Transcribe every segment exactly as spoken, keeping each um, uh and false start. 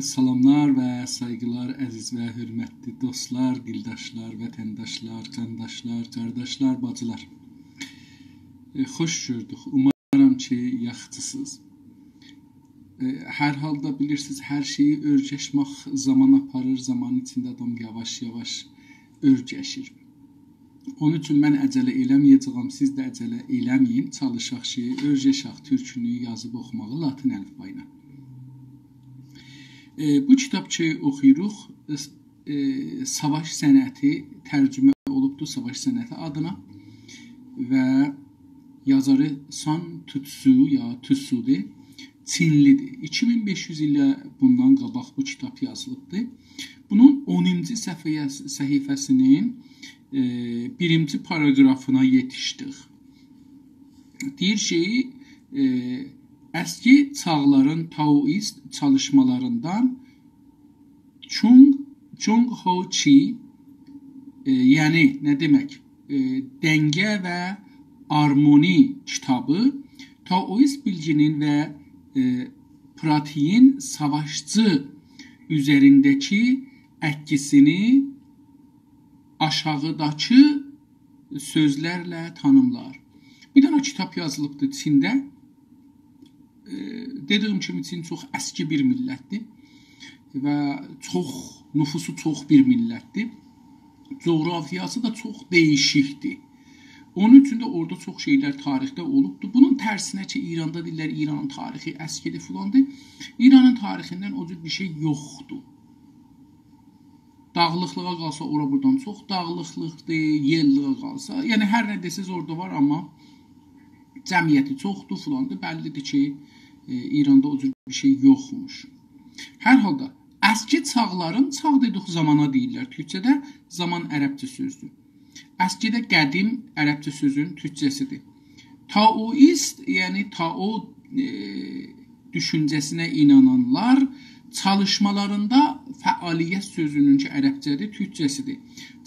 سلاملار و سایغیلار، عزیز و حؤرمتلی دوستلار، دیلداشلار، وطنداشلار، جانداشلار، قارداشلار، باجیلار. ائ، خوش گؤردوک. اومارام کی، یاخشیسینیز. ائ، هر حالدا بیلیرسینیز، هر شئیی اؤرگشمک زامان آپاریر، زامانین ایچینده آدام یاواش-یاواش اؤرگشیر. اونون اوچون من عجله ائله‌مه‌یه‌جه‌یم، سیز ده عجله ائله‌مه‌یین، چالیشاق کی، اؤرگشک تورکونو یازیب اوخوماغی لاتین الیفبا ایله. ائ، بو کیتاب کی، اوخویوروق، ائ، ساواش صنعتی ترجمه اولوبدور، ساواش صنعتی آدینا و یازاری سان توتسو یا توتسودور، چینلی‌دیر. ایکی مین بئش یوز ایل بوندان قاباق بو کیتاب یازیلیبدیر. بونون اونونجو صفحه‌یه-، صفحه‌سینین، ائ، بیرینجی پاراگرافینا یئتیشدیک. دئییر کی، ائ، اسکی چاغلارین تائویست چالیشمالاریندان چونگ، چونگ هو چی، ائ، یعنی نه دئمک، ائ، دنگه و آرمونی کیتابی تائویست بیلگینین و، ائ، پراتیگین ساواشچی اوزرینده‌کی ائتکیسینی آشاغیداکی سؤزلرله تانیملار. بیر دنه کیتاب یازیلیبدی چینده. ائ، دئدیگیم کیمی، چین چوخ اسکی بیر میللتدیر و چوخ، نفوسو چوخ بیر میللتدیر. جغرافیاسی دا چوخ دییشیکدیر. اونون اوچون ده اورادا چوخ شئیلر تاریخده اولوبدور. بونون ترسینه کی، ایراندا دئییرلر، ایرانین تاریخی اسکیدیر، فلاندیر. ایرانین تاریخیندن او جور بیر شئی یوخدور. داغلیقلیغا قالسا، اورا بورادان چوخ داغلیقلیقدیر، یئللیغا قالسا. یعنی، هر نه دئسز، اورادا وار، آمما جمعیتی چوخدور، فلاندیر. بللی‌دیر کی، ائ، ایراندا او جور بیر شئی یوخموش. هر حالدا، اسکی چاغلارین، چاغ دئدیک، زامانا دئییرلر تورکجه‌ده، زامان عربجه سؤزدور. اسکی ده قدیم عربجه سؤزون تورکجه‌سیدیر. تائویست، یعنی تائو، ائ، دوشونجه‌سینه اینانانلار چالیشمالاریندا، فعالیت سؤزونون کی، عربجه‌دیر، تورکجه‌سیدیر.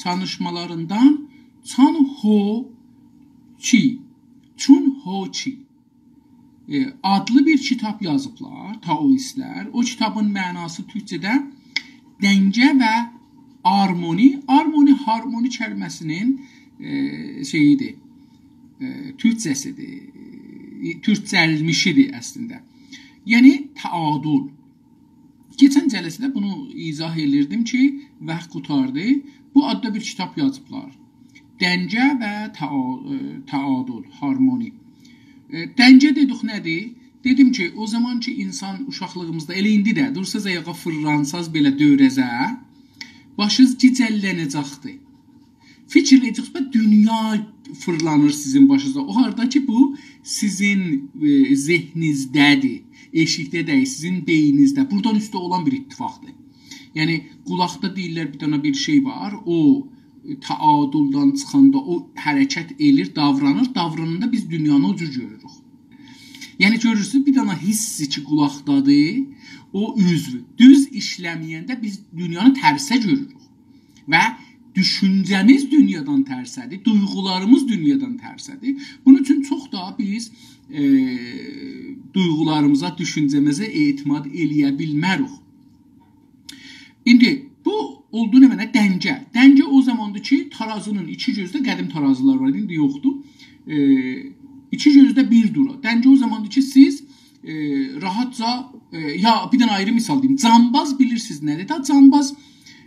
چالیشمالاریندان چون هو چی، چون هو چی، ائ، آدلی بیر کیتاب یازیبلار تائویستلر. او کیتابین معناسی تورکجه‌ده دنگه و آرمونی، آرمونی، هارمونی کلمه‌سینین، ائ، شئییدیر، ائ، تورکجه‌سیدیر، ائ، تورکجه‌لمیشیدیر اصلینده. یعنی، تعادل. کئچن جلسه‌ده بونو ایضاح ائلیردیم کی، واخت قوتاردی. بو آددا بیر کیتاب یازیبلار. دنگه و تعا-، ائ، تعادل، هارمونی. ائ، دنگه دئدیک نه‌دیر؟ دئدیم کی، او زامان کی، اینسان اوشاقلیغیمیزدا، ائله ایندی ده، دورساز آیاغا، فیرلانساز بئله دؤوره‌زه، باشینیز گیجللنه‌جکدیر. فیکیر ائده‌جکسینیز، دونیا فیرلانیر سیزین باشینیزا. او حالدا کی، بو سیزین، ائ، ذهنینیزده‌دیر، ائشیکده دئییل، سیزین بئینینیزده. بورادان اوسته اولان بیر اتفاقدیر. یعنی، قولاقدا دئییرلر، بیر دنه بیر شئی وار، او تعادلدان چیخاندا او حرکت ائلیر، داورانیر، داوراناندا بیز دونیانی او جور گؤروروک. یعنی، گؤرورسونوز، بیر دنه حیس کی، قولاقدادیر، او عضو دوز ایشله‌مه‌ینده بیز دونیانی ترسه گؤروروک. و دوشونجه‌میز دونیادان ترسه‌دیر، دویغولاریمیز دونیادان ترسه‌دیر. بونون اوچون چوخ داها بیز، ائ، دویغولاریمیزا، دوشونجه‌میزه اعتماد ائلیه بیلمه‌ریک. ایندی بو اولدو نمنه؟ دنگه. دنگه او زاماندیر کی، ترازینین ایکی گؤزو ده، قدیم ترازیلار وار، ایندی یوخدور. ائ، ایکی گؤزو ده بیر دورا. دنگه او زاماندیر کی، سیز، ائ، راحتجا، ائ، یا بیر دنه آیری مثال دئییم. جامباز بیلیرسینیز نه‌دیر؟ دا جامباز،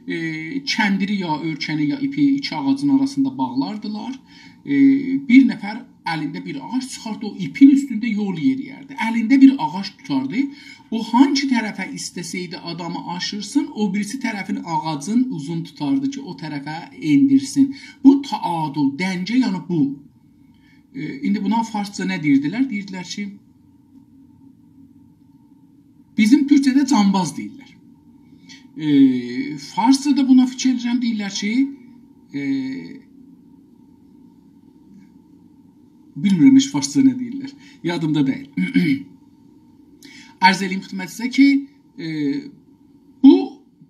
ائ، کندیری یا اؤرکنی یا ایپی ایکی آغاجین آراسیندا باغلاردیلار. ائ، بیر نفر الینده بیر آغاج چیخاردی، او ایپین اوستونده یول یئرییردی. الینده بیر آغاج توتاردی. او هانسی طرفه ایسته‌سه‌یدی آدامی آشیرسین، او بیریسی طرفین آغاجین اوزون توتاردی کی، او طرفه ائندیرسین. بو تعادل، دنگه، یعنی بو. ائ، ایندی بونا فارسجا نه دئییردیلر؟ دئییردیلر کی، بیزیم تورکجه‌ده جامباز دئییرلر. ائ، فارسجا دا بونا فیکیر ائدیرم، دئییرلر کی، ائ، بیلمیرم هئچ فارسجا نه دئییرلر. یادیمدا دئییل. عرض ائله‌ییم خدمتینیزه کی، ائ، بو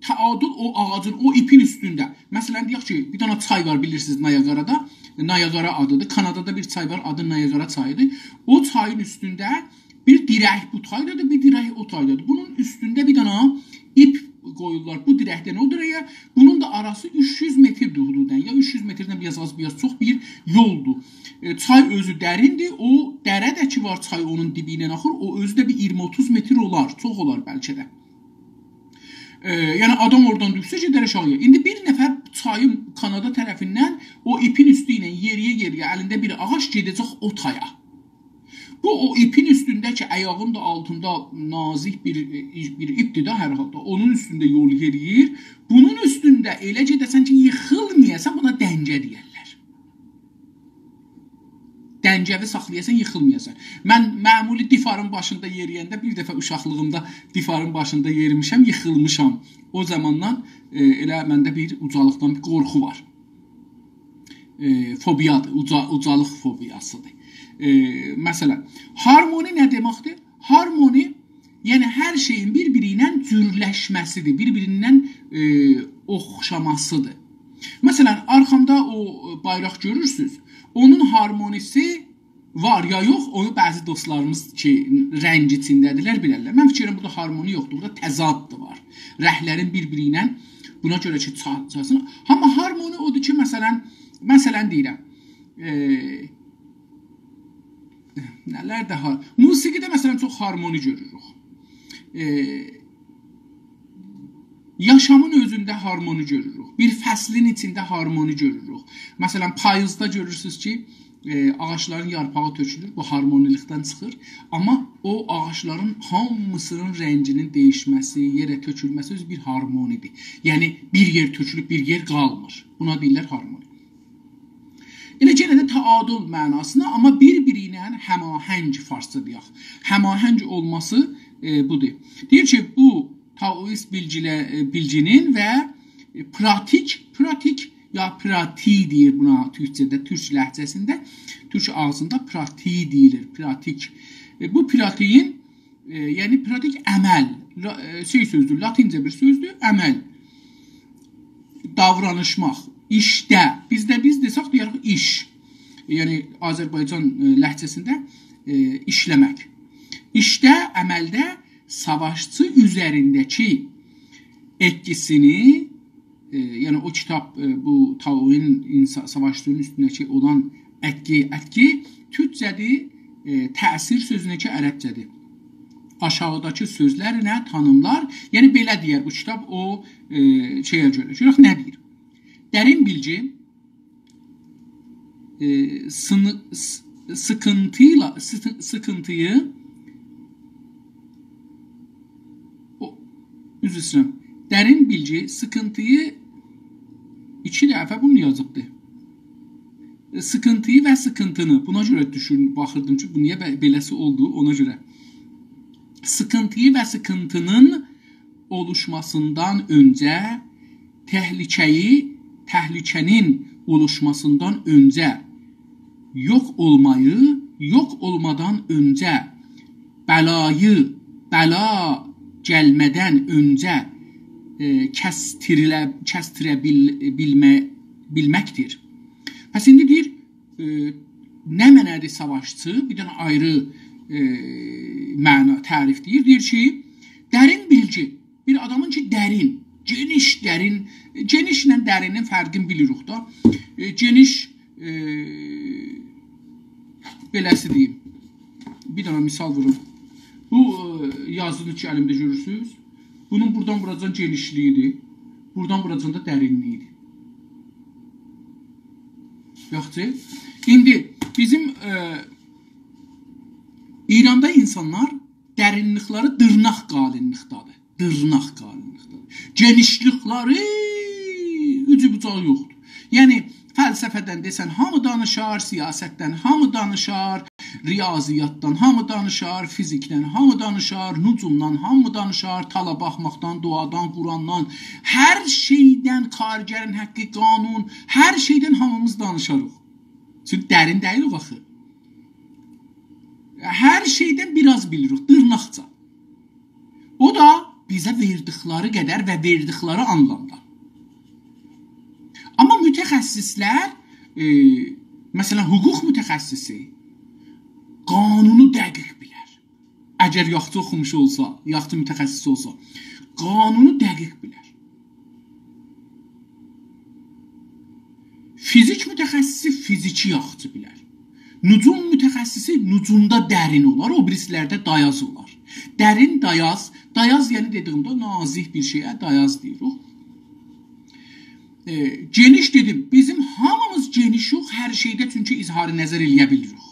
تعادل او آغاجین، او ایپین اوستونده. مثلا، دئیک کی، بیر دنه چای وار، بیلیرسینیز، نیاگارادا. نیاگارا آدیدیر. کانادادا بیر چای وار، آدی نیاگارا چاییدیر. او چایین اوستونده بیر دیرک بو تایدادیر، بیر دیرک او تایدادیر. بونون اوستونده بیر دنه ایپ قویورلار بو دیرکدن او دیره‌یه. بونون دا آراسی اوچ یوز متردیر حدوداً، یا اوچ یوز متردن بیر آز آز، بیر آز چوخ بیر یولدور. ائ، چای اؤزو دریندیر. او دره ده کی وار، چای اونون دیبی ایله آخیر، او اؤزو ده بیر اییرمی اوتوز متر اولار، چوخ اولار بلکه ده. ائ، یعنی آدام اورادان دوشسه، گئدر آشاغییا. ایندی بیر نفر چایی کانادا طرفیندن او ایپین اوستو ایله یئریه-یئریه، الینده بیر آغاج، گئده‌جک او تایا. بو، او ایپین اوستونده کی، آیاغین دا آلتیندا نازیک بیر، بیر ایپدیر ده هر حالدا. اونون اوستونده یول یئرییر. بونون اوستونده ائله گئده‌سن کی، ییخیلمایاسان، بونا دنگه دئیرلر. دنگه‌وی ساخلایاسان، ییخیلمایاسان. من معمولی دیوارین باشیندا یئریینده، بیر دفعه اوشاقلیغیمدا دیوارین باشیندا یئریمیشم، ییخیلمیشام. او زاماندان، ائ، ائله منده بیر اوجالیقدان بیر قورخو وار. ائ، فوبیادیر، اوجا-، اوجالیق فوبیاسیدیر. ائ، مثلا، هارمونی نه دئمکدیر؟ هارمونی، یعنی هر شئیین بیر-بیری ایله جورلشمه‌سیدیر، بیر-بیریندن، ائ، اوخشاماسیدیر. مثلا، آرخامدا او بایراق گؤرورسونوز، اونون هارمونیسی وار یا یوخ، اونو بعضی دوستلاریمیز کی، رنگ ایچینده‌دیرلر، بیلرلر. من فیکر ائدیرم، بورادا هارمونی یوخدور، بورادا تضاددیر وار. رنگلرین بیر-بیری ایله، بونا گؤره کی، چا-، چالسین. آمما هارمونی اودور کی، مثلا، مثلا دئییرم، ائ، نه‌لر ده هار-، موسیقیده، مثلا، چوخ هارمونی گؤروروک. ائ، یاشامین اؤزونده هارمونی گؤروروک. بیر فصلین ایچینده هارمونی گؤروروک. مثلا، پاییزدا گؤرورسونوز کی، ائ، آغاجلارین یارپاغی تؤکولور، بو هارمونیلیکدن چیخیر. آمما او آغاجلارین هامیسینین رنگینین دییشمه‌سی، یئره تؤکولمه‌سی اؤزو بیر هارمونیدیر. یعنی، بیر یئر تؤکولوب، بیر یئر قالمیر. بونا دئییرلر هارمونی. ائله یئنه ده تعادل معناسینا، آمما بیر-بیری ایله هماهنگ، فارسجا دئیک. هماهنگ اولماسی، ائ، بودور. دئییر کی، بو تائوئیست بیلگیله-، ائ، بیلگینین و، ائ، پراتیک، پراتیک یا پراتی دئییر بونا تورکجه‌ده، تورک لهجه‌سینده، تورک آغزیندا پراتی دئییلیر، پراتیک. ائ، بو پراتیین، ائ، یعنی پراتیک عمل، لا-، ائ، شئی سؤزدور، لاتینجه بیر سؤزدور، عمل. داورانیشماق، ایشده، بیزده بیز دئسک، دئیه‌ریک ایش. یعنی آذربایجان، ائ، لهجه‌سینده، ائ، ایشله‌مک. ایشده، عملده ساواشچی اوزه‌رینده‌کی ائتکیسینی، ائ، یعنی او کیتاب، ائ، بو تائوئین اینسا-، ساواشچی‌نین اوستونده‌کی اولان ائتکی، ائتکی تورکجه‌دیر، ائ، تأثیر سؤزونه کی عربجه‌دیر. آشاغیداکی سؤزلرله تانیملار، یعنی بئله دئیر بو کیتاب او، ائ، شئیه گؤره. گؤرک نه دئییر؟ درین بیلگی، ائ، سینی-، س-، سیکینتی ایله، سیتی-، سیکینتی‌یی، او، عذر ایسته‌ییرم. درین بیلگی، سیکینتی‌یی، ایکی دفعه بونو یازیبدی. ائ، سیکینتی‌یی و سیکینتینی، بونا گؤره دوشون، باخیردیم کی، بو نییه بئ-، بئله‌سی اولدو، اونا گؤره. سیکینتی‌یی و سیکینتینین اولوشماسیندان اؤنجه، تهلکه‌یی، تهلکه‌نین اولوشماسیندان اؤنجه، یوخ اولمایی، یوخ اولمادان اؤنجه، بلایی، بلا گلمه‌دن اؤنجه، ائ، کستیریله-، کستیره بیل-، بیلمه-، بیلمکدیر. پس ایندی دئییر، ائ، نمنه‌دیر ساواشچی؟ بیر دنه آیری، ائ، معنا، تعریف دئییر. دئییر کی، درین بیلگی، بیر آدامین کی، درین، گئنیش، درین، گئنیشله درینین فرقینی بیلیریک دا. ائ، گئنیش، ائ، بئله‌سی دئییم. بیر دنه مثال ووروم. بو، ائ، یازینی کی، الیمده گؤرورسونوز. بونون بورادان بوراجان گئنیشلیگی‌دیر. بورادان بوراجان دا درینلیگی‌دیر. یاخشی. ایندی بیزیم، ائ، ایراندا اینسانلار درینلیکلری دیرناق قالینلیکدادیر. دیرناق قالینلیکدادیر. گئنیشلیکلری اوجو بوجاغی یوخدور. یعنی، فلسفه‌دن دئسن، هامی دانیشار، سیاستدن هامی دانیشار، ریاضیاتدان هامی دانیشار، فیزیکدن هامی دانیشار، نجومدان هامی دانیشار، تالا باخماقدان، دعادان، قرآندان، هر شئیدن، کارگرین حقی، قانون، هر شئیدن هامیمیز دانیشاریق. چونکی درین دئییلیک آخی. هر شئیدن بیر آز بیلیریک، دیرناقجا. او دا بیزه وئردیکلری قدر و وئردیکلری آنلامدا. آمما متخصصلر، ائ، مثلا، حقوق متخصصی قانونو دقیق بیلر. اگر یاخشی اوخوموش اولسا، یاخشی متخصص اولسا، قانونو دقیق بیلر. فیزیک متخصصی فیزیکی یاخشی بیلر. نجوم متخصصی نجومدا درین اولار، او بیریسی‌لرده دایاز اولار. درین، دایاز، دایاز، یعنی دئدیییمده نازیک بیر شئیه دایاز دئییریک. ائ، گئنیش دئدیم، بیزیم هامیمیز گئنیشیک هر شئیده، چونکی اظهار نظر ائله‌یه بیلیریک.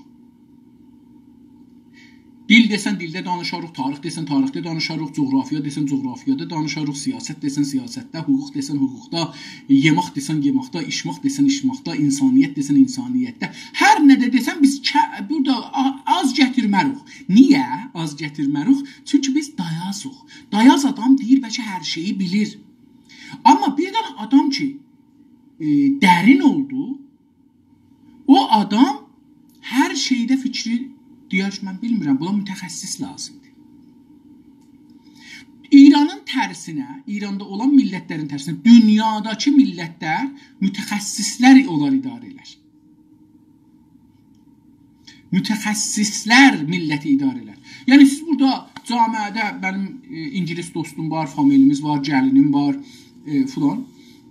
دیل دئسن، دیلده دانیشاریق، تاریخ دئسن، تاریخده دانیشاریق، جغرافیا دئسن، جغرافیادا دانیشاریق، سیاست دئسن، سیاستده، حقوق دئسن، حقوقدا، یئمک دئسن، یئمکده، ایچمک دئسن، ایچمکده، انسانیت دئسن، انسانیتده. هر نه ده دئسن، بیز ک-، بورادا آ-، آز گتیرمه‌ریک. نییه آز گتیرمه‌ریک؟ چونکی بیز دایازیق. دایاز آدام دئییر، بلکه هر شئیی بیلیر. آمما بیر دنه آدام کی، ائ، درین اولدو، او آدام هر شئیده فیکری دئیر کی، من بیلمیرم، بونا متخصص لازیمدیر. ایرانین ترسینه، ایراندا اولان میللت‌لرین ترسینه، دونیاداکی میللت‌لر متخصص‌لر اونلاری اداره ائلر. متخصص‌لر میللتی اداره ائلر. یعنی سیز بورادا جامعه‌ده منیم، ائ، اینگیلیس دوستوم وار، فامیلیمیز وار، گلینیم وار، ائ، فلان.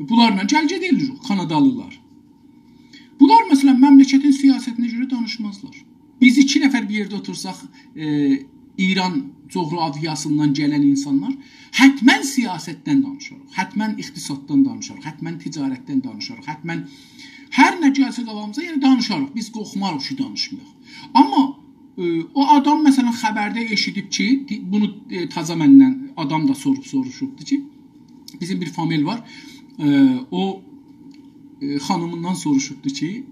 بونلارلا گل-گئت ائله‌ییریک، کانادالی‌لار. بونلار، مثلا، مملکتین سیاستینه گؤره دانیشمازلار. بیز ایکی نفر بیر یئرده اوتورساق، ائ، ایران جغرافیاسیندان گلن اینسانلار، حتما سیاستدن دانیشاریق، حتما اقتصاددان دانیشاریق، حتما تجارتدن دانیشاریق، حتما هر نه گلسه قاباغیمیزا، یعنی دانیشاریق. بیز قورخماریق کی، دانیشمایاق. آمما، ائ، او آدام، مثلا، خبرده ائشیدیب کی، دی-، بونو، ائ، تازا مندن آدام دا سوروب سوروشوبدو کی، بیزیم بیر فامیل وار، ائ، او، ائ، خانیمیندان سوروشوبدو کی،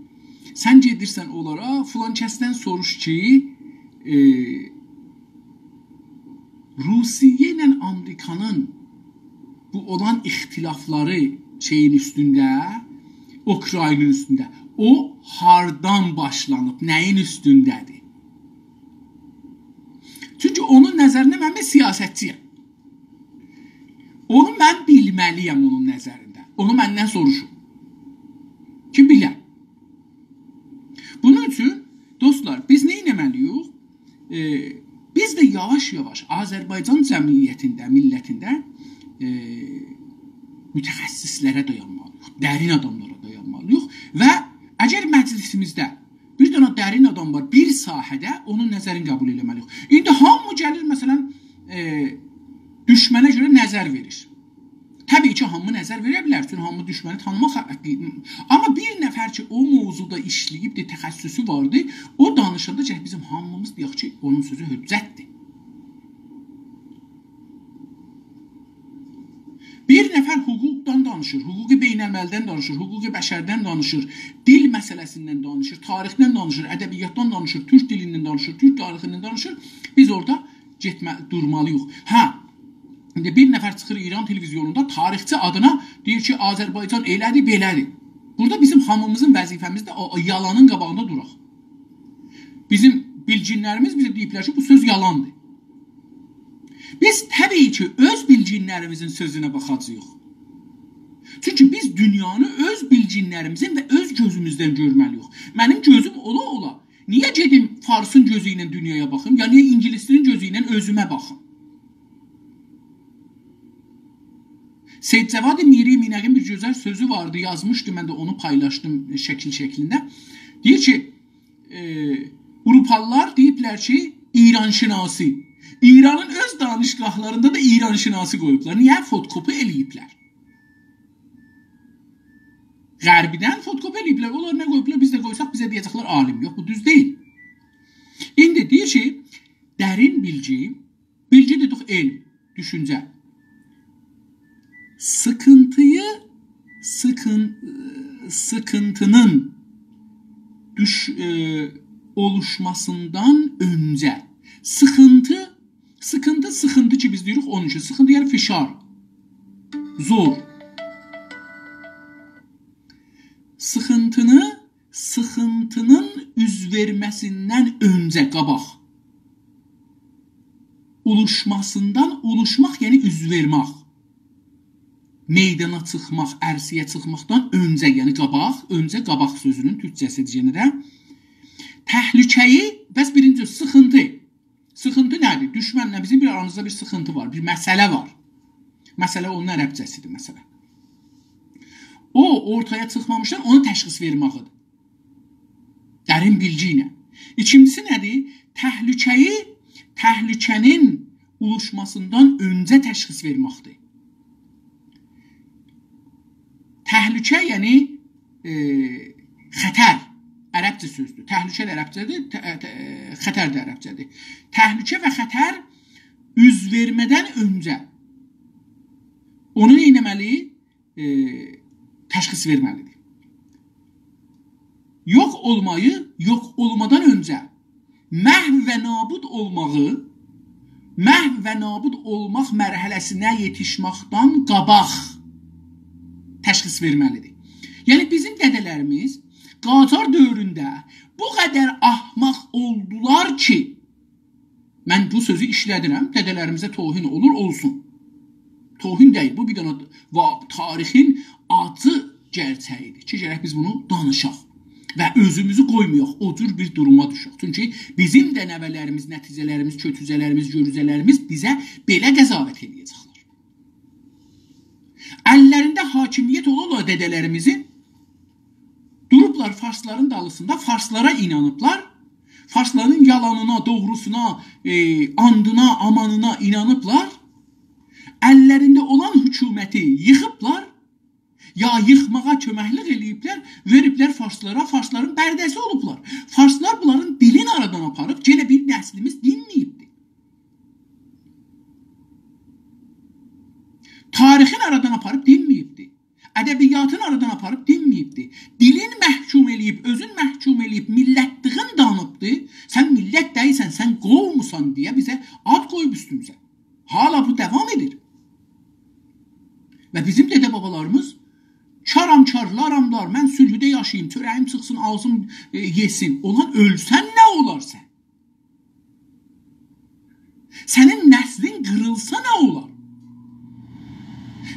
سن گئدیرسن اونلارا، فلان کسدن سوروش کی، ائ، روسیه ایله آمریکانین بو اولان اختلافلاری شئیین اوستونده، اوکراینین اوستونده، او هاردان باشلانیب، نه‌یین اوستونده‌دیر؟ چونکی اونون نظرینده من بیر سیاستچی‌یم. اونو من بیلمه‌لی‌یم اونون نظرینده. اونو مندن سوروشون. کی بیلم. بونون اوچون، دوستلار، بیز نه ائتمه‌لی‌ییک؟ ائ، بیز ده یاواش-یاواش آذربایجان جمعیتینده، میللتینده، ائ، متخصص‌لره دایانمالی‌ییق، درین آداملارا دایانمالی‌ییق و اگر مجلسیمیزده بیر دنه درین آدام وار بیر ساحه‌ده، اونون نظرینی قبول ائله‌مه‌لی‌ییک. ایندی هامی گلیر، مثلا، ائ، دوشمنه گؤره نظر وئریر. طبیعی کی، هامی نظر وئره بیلر، چونکی هامی دوشمنی تانیماق حقی. آمما بیر نفر کی، او موضوعدا ایشله‌ییبدی، تخصصو واردی، او دانیشاندا گرک بیزیم هامیمیز دئیک کی، اونون سؤزو حجتدیر. بیر نفر حقوقدان دانیشیر، حقوق بین‌المللی‌دن دانیشیر، حقوق بشردن دانیشیر، دیل مسئله‌سیندن دانیشیر، تاریخدن دانیشیر، ادبیاتدان دانیشیر، تورک دیلیندن دانیشیر، تورک تاریخیندن دانیشیر. بیز اورادا گئتمه-، دورمالی‌ییق. هه، ایندی بیر نفر چیخیر ایران تلویزیونوندا تاریخچی آدینا دئییر کی، آذربایجان ائله‌دی، بئله‌دی. بورادا بیزیم هامیمیزین وظیفه‌میزدیر او، او یالانین قاباغیندا دوراق. بیزیم بیلگین‌لریمیز بیزه دئییبلر کی، بو سؤز یالاندیر. بیز طبیعی کی، اؤز بیلگین‌لریمیزین سؤزونه باخاجاغیق. چونکی بیز دونیانی اؤز بیلگین‌لریمیزین و اؤز گؤزوموزدن گؤرمه‌لی‌ییک. منیم گؤزوم اولا-اولا، نییه گئدیم فارسین گؤزو ایله دونیایا باخیم، یا نییه اینگیلیس‌لرین گؤزو ایله اؤزومه باخیم؟ سید جواد میری مینقین بیر گؤزل سؤزو واردی، یازمیشدی، من ده اونو پایلاشدیم شکیل شکلینده. دئییر کی، ائ، آوروپالی‌لار دئییبلر کی، ایران‌شناسی. ایرانین اؤز دانشگاه‌لاریندا دا ایران‌شناسی قویوبلار. نییه؟ فتوکپی ائله‌ییبلر. غربیدن فتوکپی ائله‌ییبلر. اونلار نه قویوبلار، بیز ده قویساق، بیزه دئیه‌جکلر عالیم. یوخ، بو دوز دئییل. ایندی دئییر کی، درین بیلگی، بیلگی دئدیک، علم، دوشونجه. سیخینتی‌یی، سیخین-، سیخینتی‌نین دوش-، ائ، اولوشماسیندان اؤنجه. سیخینتی، سیخینتی، سیخینتی کی بیز دئییریک، اونون اوچون سیخینتی، یعنی فشار، زور. سیخینتینی، سیخینتی‌نین اوز وئرمه‌سیندن اؤنجه، قاباق. اولوشماسیندان، اولوشماق، یعنی اوز وئرمک. میدانا چیخماق، عرصه‌یه چیخماقدان اؤنجه، یعنی قاباق، اؤنجه قاباق سؤزونون تورکجه‌سی‌دیر یئنه ده. تهلکه‌یی، بس بیرینجی سیخینتی. سیخینتی نه‌دیر؟ دوشمنله بیزیم بیر آرامیزدا بیر سیخینتی وار، بیر مسئله وار. مسئله اونون عربجه‌سی‌دیر، مثلا. او اورتایا چیخمامیشدان اونو تشخیص وئرماغی‌دیر. درین بیلگی ایله. ایکینجیسی نه‌دیر؟ تهلکه‌یی، تهلکه‌نین اولوشماسیندان اؤنجه تشخیص وئرمکدیر. تهلکه، یعنی، ائ، خطر، عربجه سؤزدور. تهلکه ده عربجه‌دیر، ته-، ته-، خطر ده عربجه‌دیر. تهلکه و خطر اوز وئرمه‌دن اؤنجه اونو نه ائتمه‌لی؟ ائ، تشخیص وئرمه‌لی‌دیر. یوخ اولمایی، یوخ اولمادان اؤنجه محو و نابود اولماغی، محو و نابود اولماق مرحله‌سینه یئتیشمکدن قاباق تشخیص وئرمه‌لی‌دیر. یعنی بیزیم دده‌لریمیز قاجار دؤورونده بو قدر احمق اولدولار کی، من بو سؤزو ایشله‌دیرم، دده‌لریمیزه توهین اولور، اولسون. توهین دئییل، بو بیر دنه وا-، تاریخین آجی گئرچه‌یی‌دیر کی، گرک بیز بونو دانیشاق و اؤزوموزو قویمایاق، او جور بیر دوروما دوشک. چونکی بیزیم ده نوه‌لریمیز، نتیجه‌لریمیز، کؤچوجه‌لریمیز، گؤروجه‌لریمیز بیزه بئله قضاوت ائله‌یه‌جکلر. اللرینده حاکمیت اولا اولا دده‌لریمیزین دوروبلار فارسلارین دالیسیندا، فارسلارا اینانیبلار، فارسلارین یالانینا، دوغروسونا، ائ، آندینا، آمانینا اینانیبلار. اللرینده اولان حکومتی ییخیبلار، یا ییخماغا کؤمکلیک ائله‌ییبلر، وئریبلر فارسلارا، فارسلارین برده‌سی اولوبلار. فارسلار بونلارین دیلین آرادان آپاریب، یئنه بیر نسلیمیز دینمه‌ییبدی. تاریخین آرادان آپاریب دینمه‌ییبدی. ادبیاتین آرادان آپاریب دینمه‌ییبدی. دیلین محکوم ائله‌ییب، اؤزون محکوم ائله‌ییب، میللتلیگین دانیبدی. سن میللت دئییلسن، سن قومسان دئیه بیزه آد قویوب اوستوموزه. حالا بو داوام ائدیر. و بیزیم دده-بابالاریمیز «کارام کار، لارام لار، من سوله‌ده یاشاییم، چؤره‌ییم چیخسین، آغزیم، ائ، یئسین». اولان اؤلسن نه اولار سن؟ سنین نسلین قیریلسا نه اولار؟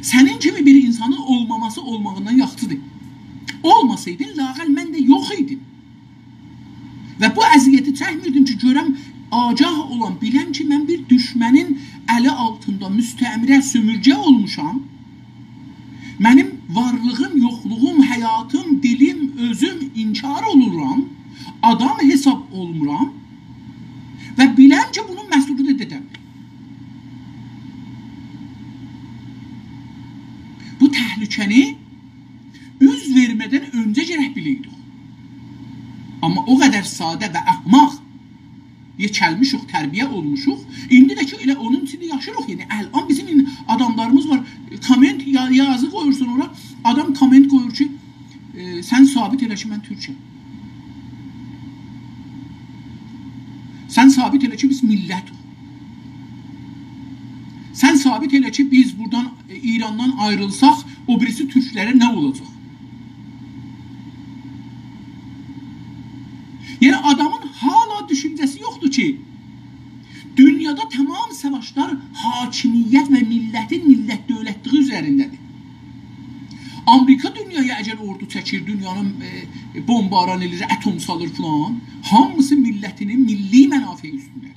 سنین کیمی بیر اینسانین اولماماسی اولماغیندان یاخشی‌دیر. اولماسایدین، لااقل من ده یوخ ایدیم. و بو اذیتی چکمیردیم کی، گؤرم، آگاه اولام، بیلم کی، من بیر دوشمنین الی آلتیندا مستعمره، سؤمورگه اولموشام. منیم وارلیغیم، یوخلوغوم، حیاتیم، دیلیم، اؤزوم انکار اولورام. آدام حساب اولمورام. و بیلم کی، بونون مسئولو دا دده‌م. بو تهلکه‌نی اوز وئرمه‌دن اؤنجه گرک بیله‌یدیک. آمما او قدر ساده و احمق یئکلمیشیک، تربیه اولموشوق. ایندی ده کی، ائله اونون ایچینده یاشیریق. یعنی، الان بیزیم این-، آداملاریمیز وار. کامنت یا-، یازی قویورسان اورا، آدام کامنت قویور کی، ائ، «سن ثابت ائله کی، من تورکم. سن ثابت ائله کی، بیز میللتیک. سن ثابت ائله کی، بیز بورادان، ائ، ایراندان آیریلساق، او بیریسی تورکلره نه اولاجاق؟» یعنی، آدامین حالا دوشونجه‌سی یوخدور کی، دونیادا تمام ساواشلار حاکمیت و میللتین، میللت دؤولتلیگی اوزرینده‌دیر. آمریکا دونیایا اگر اوردو چکیر، دونیانی، ائ، بومباران ائله‌ییر، اتم سالیر فلان، هامیسی میللتینین میللی منافعی اوستونده‌دیر.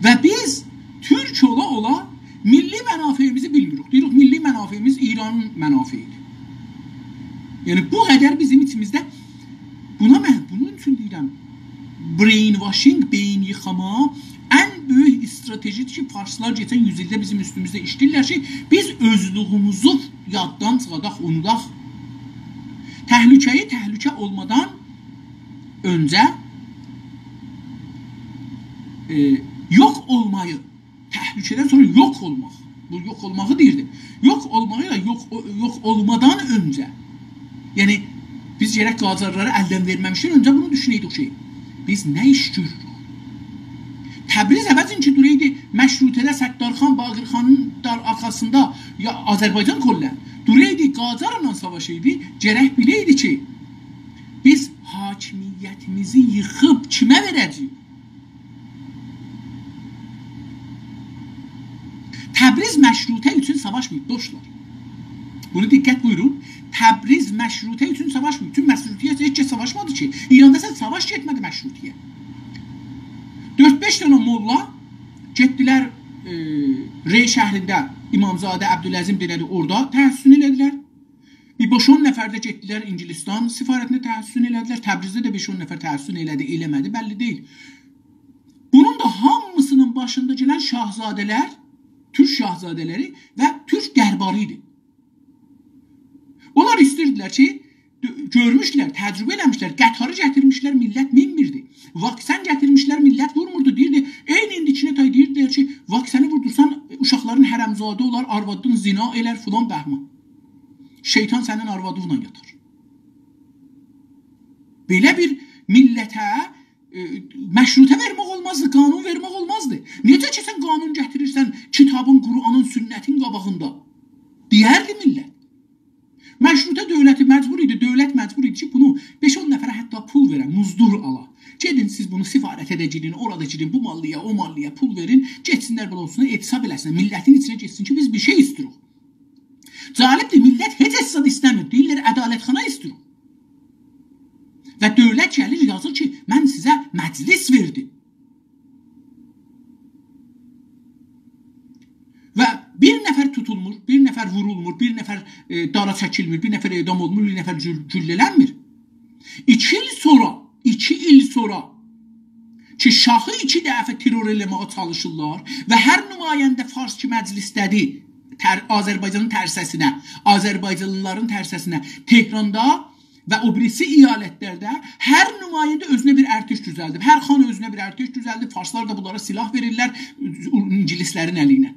و بیز تورک اولا اولا میللی منافعیمیزی بیلمیریک. دئییریک، میللی منافعیمیز ایرانین منافعی‌دیر. یعنی، بو قدر بیزیم ایچیمیزده بونا من، بونون اوچون دئییرم، brainwashing، بئیین ییخاما ان بؤیوک استراتژی‌دیر کی، فارسلار کئچن یوز ایلده بیزیم اوستوموزده ایشله‌ییرلر کی، بیز اؤزلویوموزو یاددان چیخاداق، اونوداق. تهلکه‌یی تهلکه اولمادان اؤنجه، ائ، یوخ اولمایی، تهلکه‌دن سونرا یوخ اولماق. بو یوخ اولماغی دئییردی. یوخ اولماغی یا یوخ، او-، یوخ اولمادان اؤنجه. یعنی، بیز گرک قاجارلاری الدن وئرمه‌میشدن اؤنجه بونو دوشونه‌یدیک کی، بیز نه ایش گؤروروک؟ تبریز عوضین کی، دورایدی مشروطه‌ده ستارخان، باقرخانین دار آرخاسیندا، یا آذربایجان کلاً، دورایدی قاجارلا ساواشایدی، گرک بیله‌یدی کی، بیز حاکمیتیمیزی ییخیب کیمه وئره‌جه‌ییک؟ تبریز مشروطه اوچون ساواشماییب، دوستلار. بونو دقت بویورون. تبریز مشروطه اوچون ساواشماییب. چونکی مشروطه‌یه هئچ کس ساواشمادی کی. ایراندا اصلاً ساواش گئتمه‌دی مشروطه‌یه. دؤرد-بئش دنه موللا گئتدیلر، ائ، ری شهرینده امامزاده عبدالعظیم دئنه‌دی، اورادا تحصن ائله‌دیلر. بیر بئش-اون نفر ده گئتدیلر انگلستان سفارتینده تحصن ائله‌دیلر. تبریزده ده بئش-اون نفر تحصن ائله‌دی، ائله‌مه‌دی، بللی دئییل. بونون دا هامیسینین باشیندا گلن شاهزاده‌لر، تورک شاهزاده‌لری و تورک درباری ایدی. اونلار ایسته‌ییردیلر کی، دؤ-، گؤرموشدولر، تجربه ائله‌میشلر، قطاری گتیرمیشلر، میللت مینمیردی. واکسن گتیرمیشلر، میللت وورموردو. دئییردی، عینی ایندیکینه تای دئییردیلر کی، واکسنی ووردورسان، اوشاقلارین حرمزاده اولار، آروادین زنا ائلر، فلان بهمان. شیطان سنین آروادینلا یاتار. بئله بیر میللته، ائ، مشروطه وئرمک اولمازدی، قانون وئرمک اولمازدی. نئجه کی، سن قانون گتیریرسن کیتابین، قرآنین، سنتین قاباغیندا، دئیردی میللت. مشروطه دؤولتی مجبور ایدی، دؤولت مجبور ایدی کی، بونو بئش-اون نفره حتی پول وئره، مزدور آلا. گئدین سیز بونو سفارته ده گیرین، اورادا گیرین، بو ماللی‌یا، او ماللی‌یا پول وئرین، گئتسینلر بئله اولسون، اعتصاب ائله‌سینلر، میللتین ایچینه گئتسین کی، بیز بیر شئی ایستیروق. جالبدیر، میللت هئچ زاد ایسته‌میر، دئییرلر عدالتخانا ایستیروق. و دؤولت گلیر، یازیر کی، من سیزه مجلس وئردیم. و بیر نفر توتولمور، بیر نفر وورولمور، بیر نفر، ائ، دارا چکیلمیر، بیر نفر اعدام اولمور، بیر نفر گول-، گولله‌لنمیر. ایکی ایل سونرا، ایکی ایل سونرا کی، شاهی ایکی دفعه ترور ائله‌مه‌یه چالیشیرلار و هر نماینده فارس کی مجلسده‌دیر، تر-، آذربایجانین ترسه‌سینه، آذربایجانلیلارین ترسه‌سینه، تهراندا و او بیریسی ایالتلرده هر نماینده اؤزونه بیر ارتش دوزلدیب، هر خان اؤزونه بیر ارتش دوزلدیب، فارسلار دا بونلارا سلاح وئریرلر، انگلیسلرین الینه.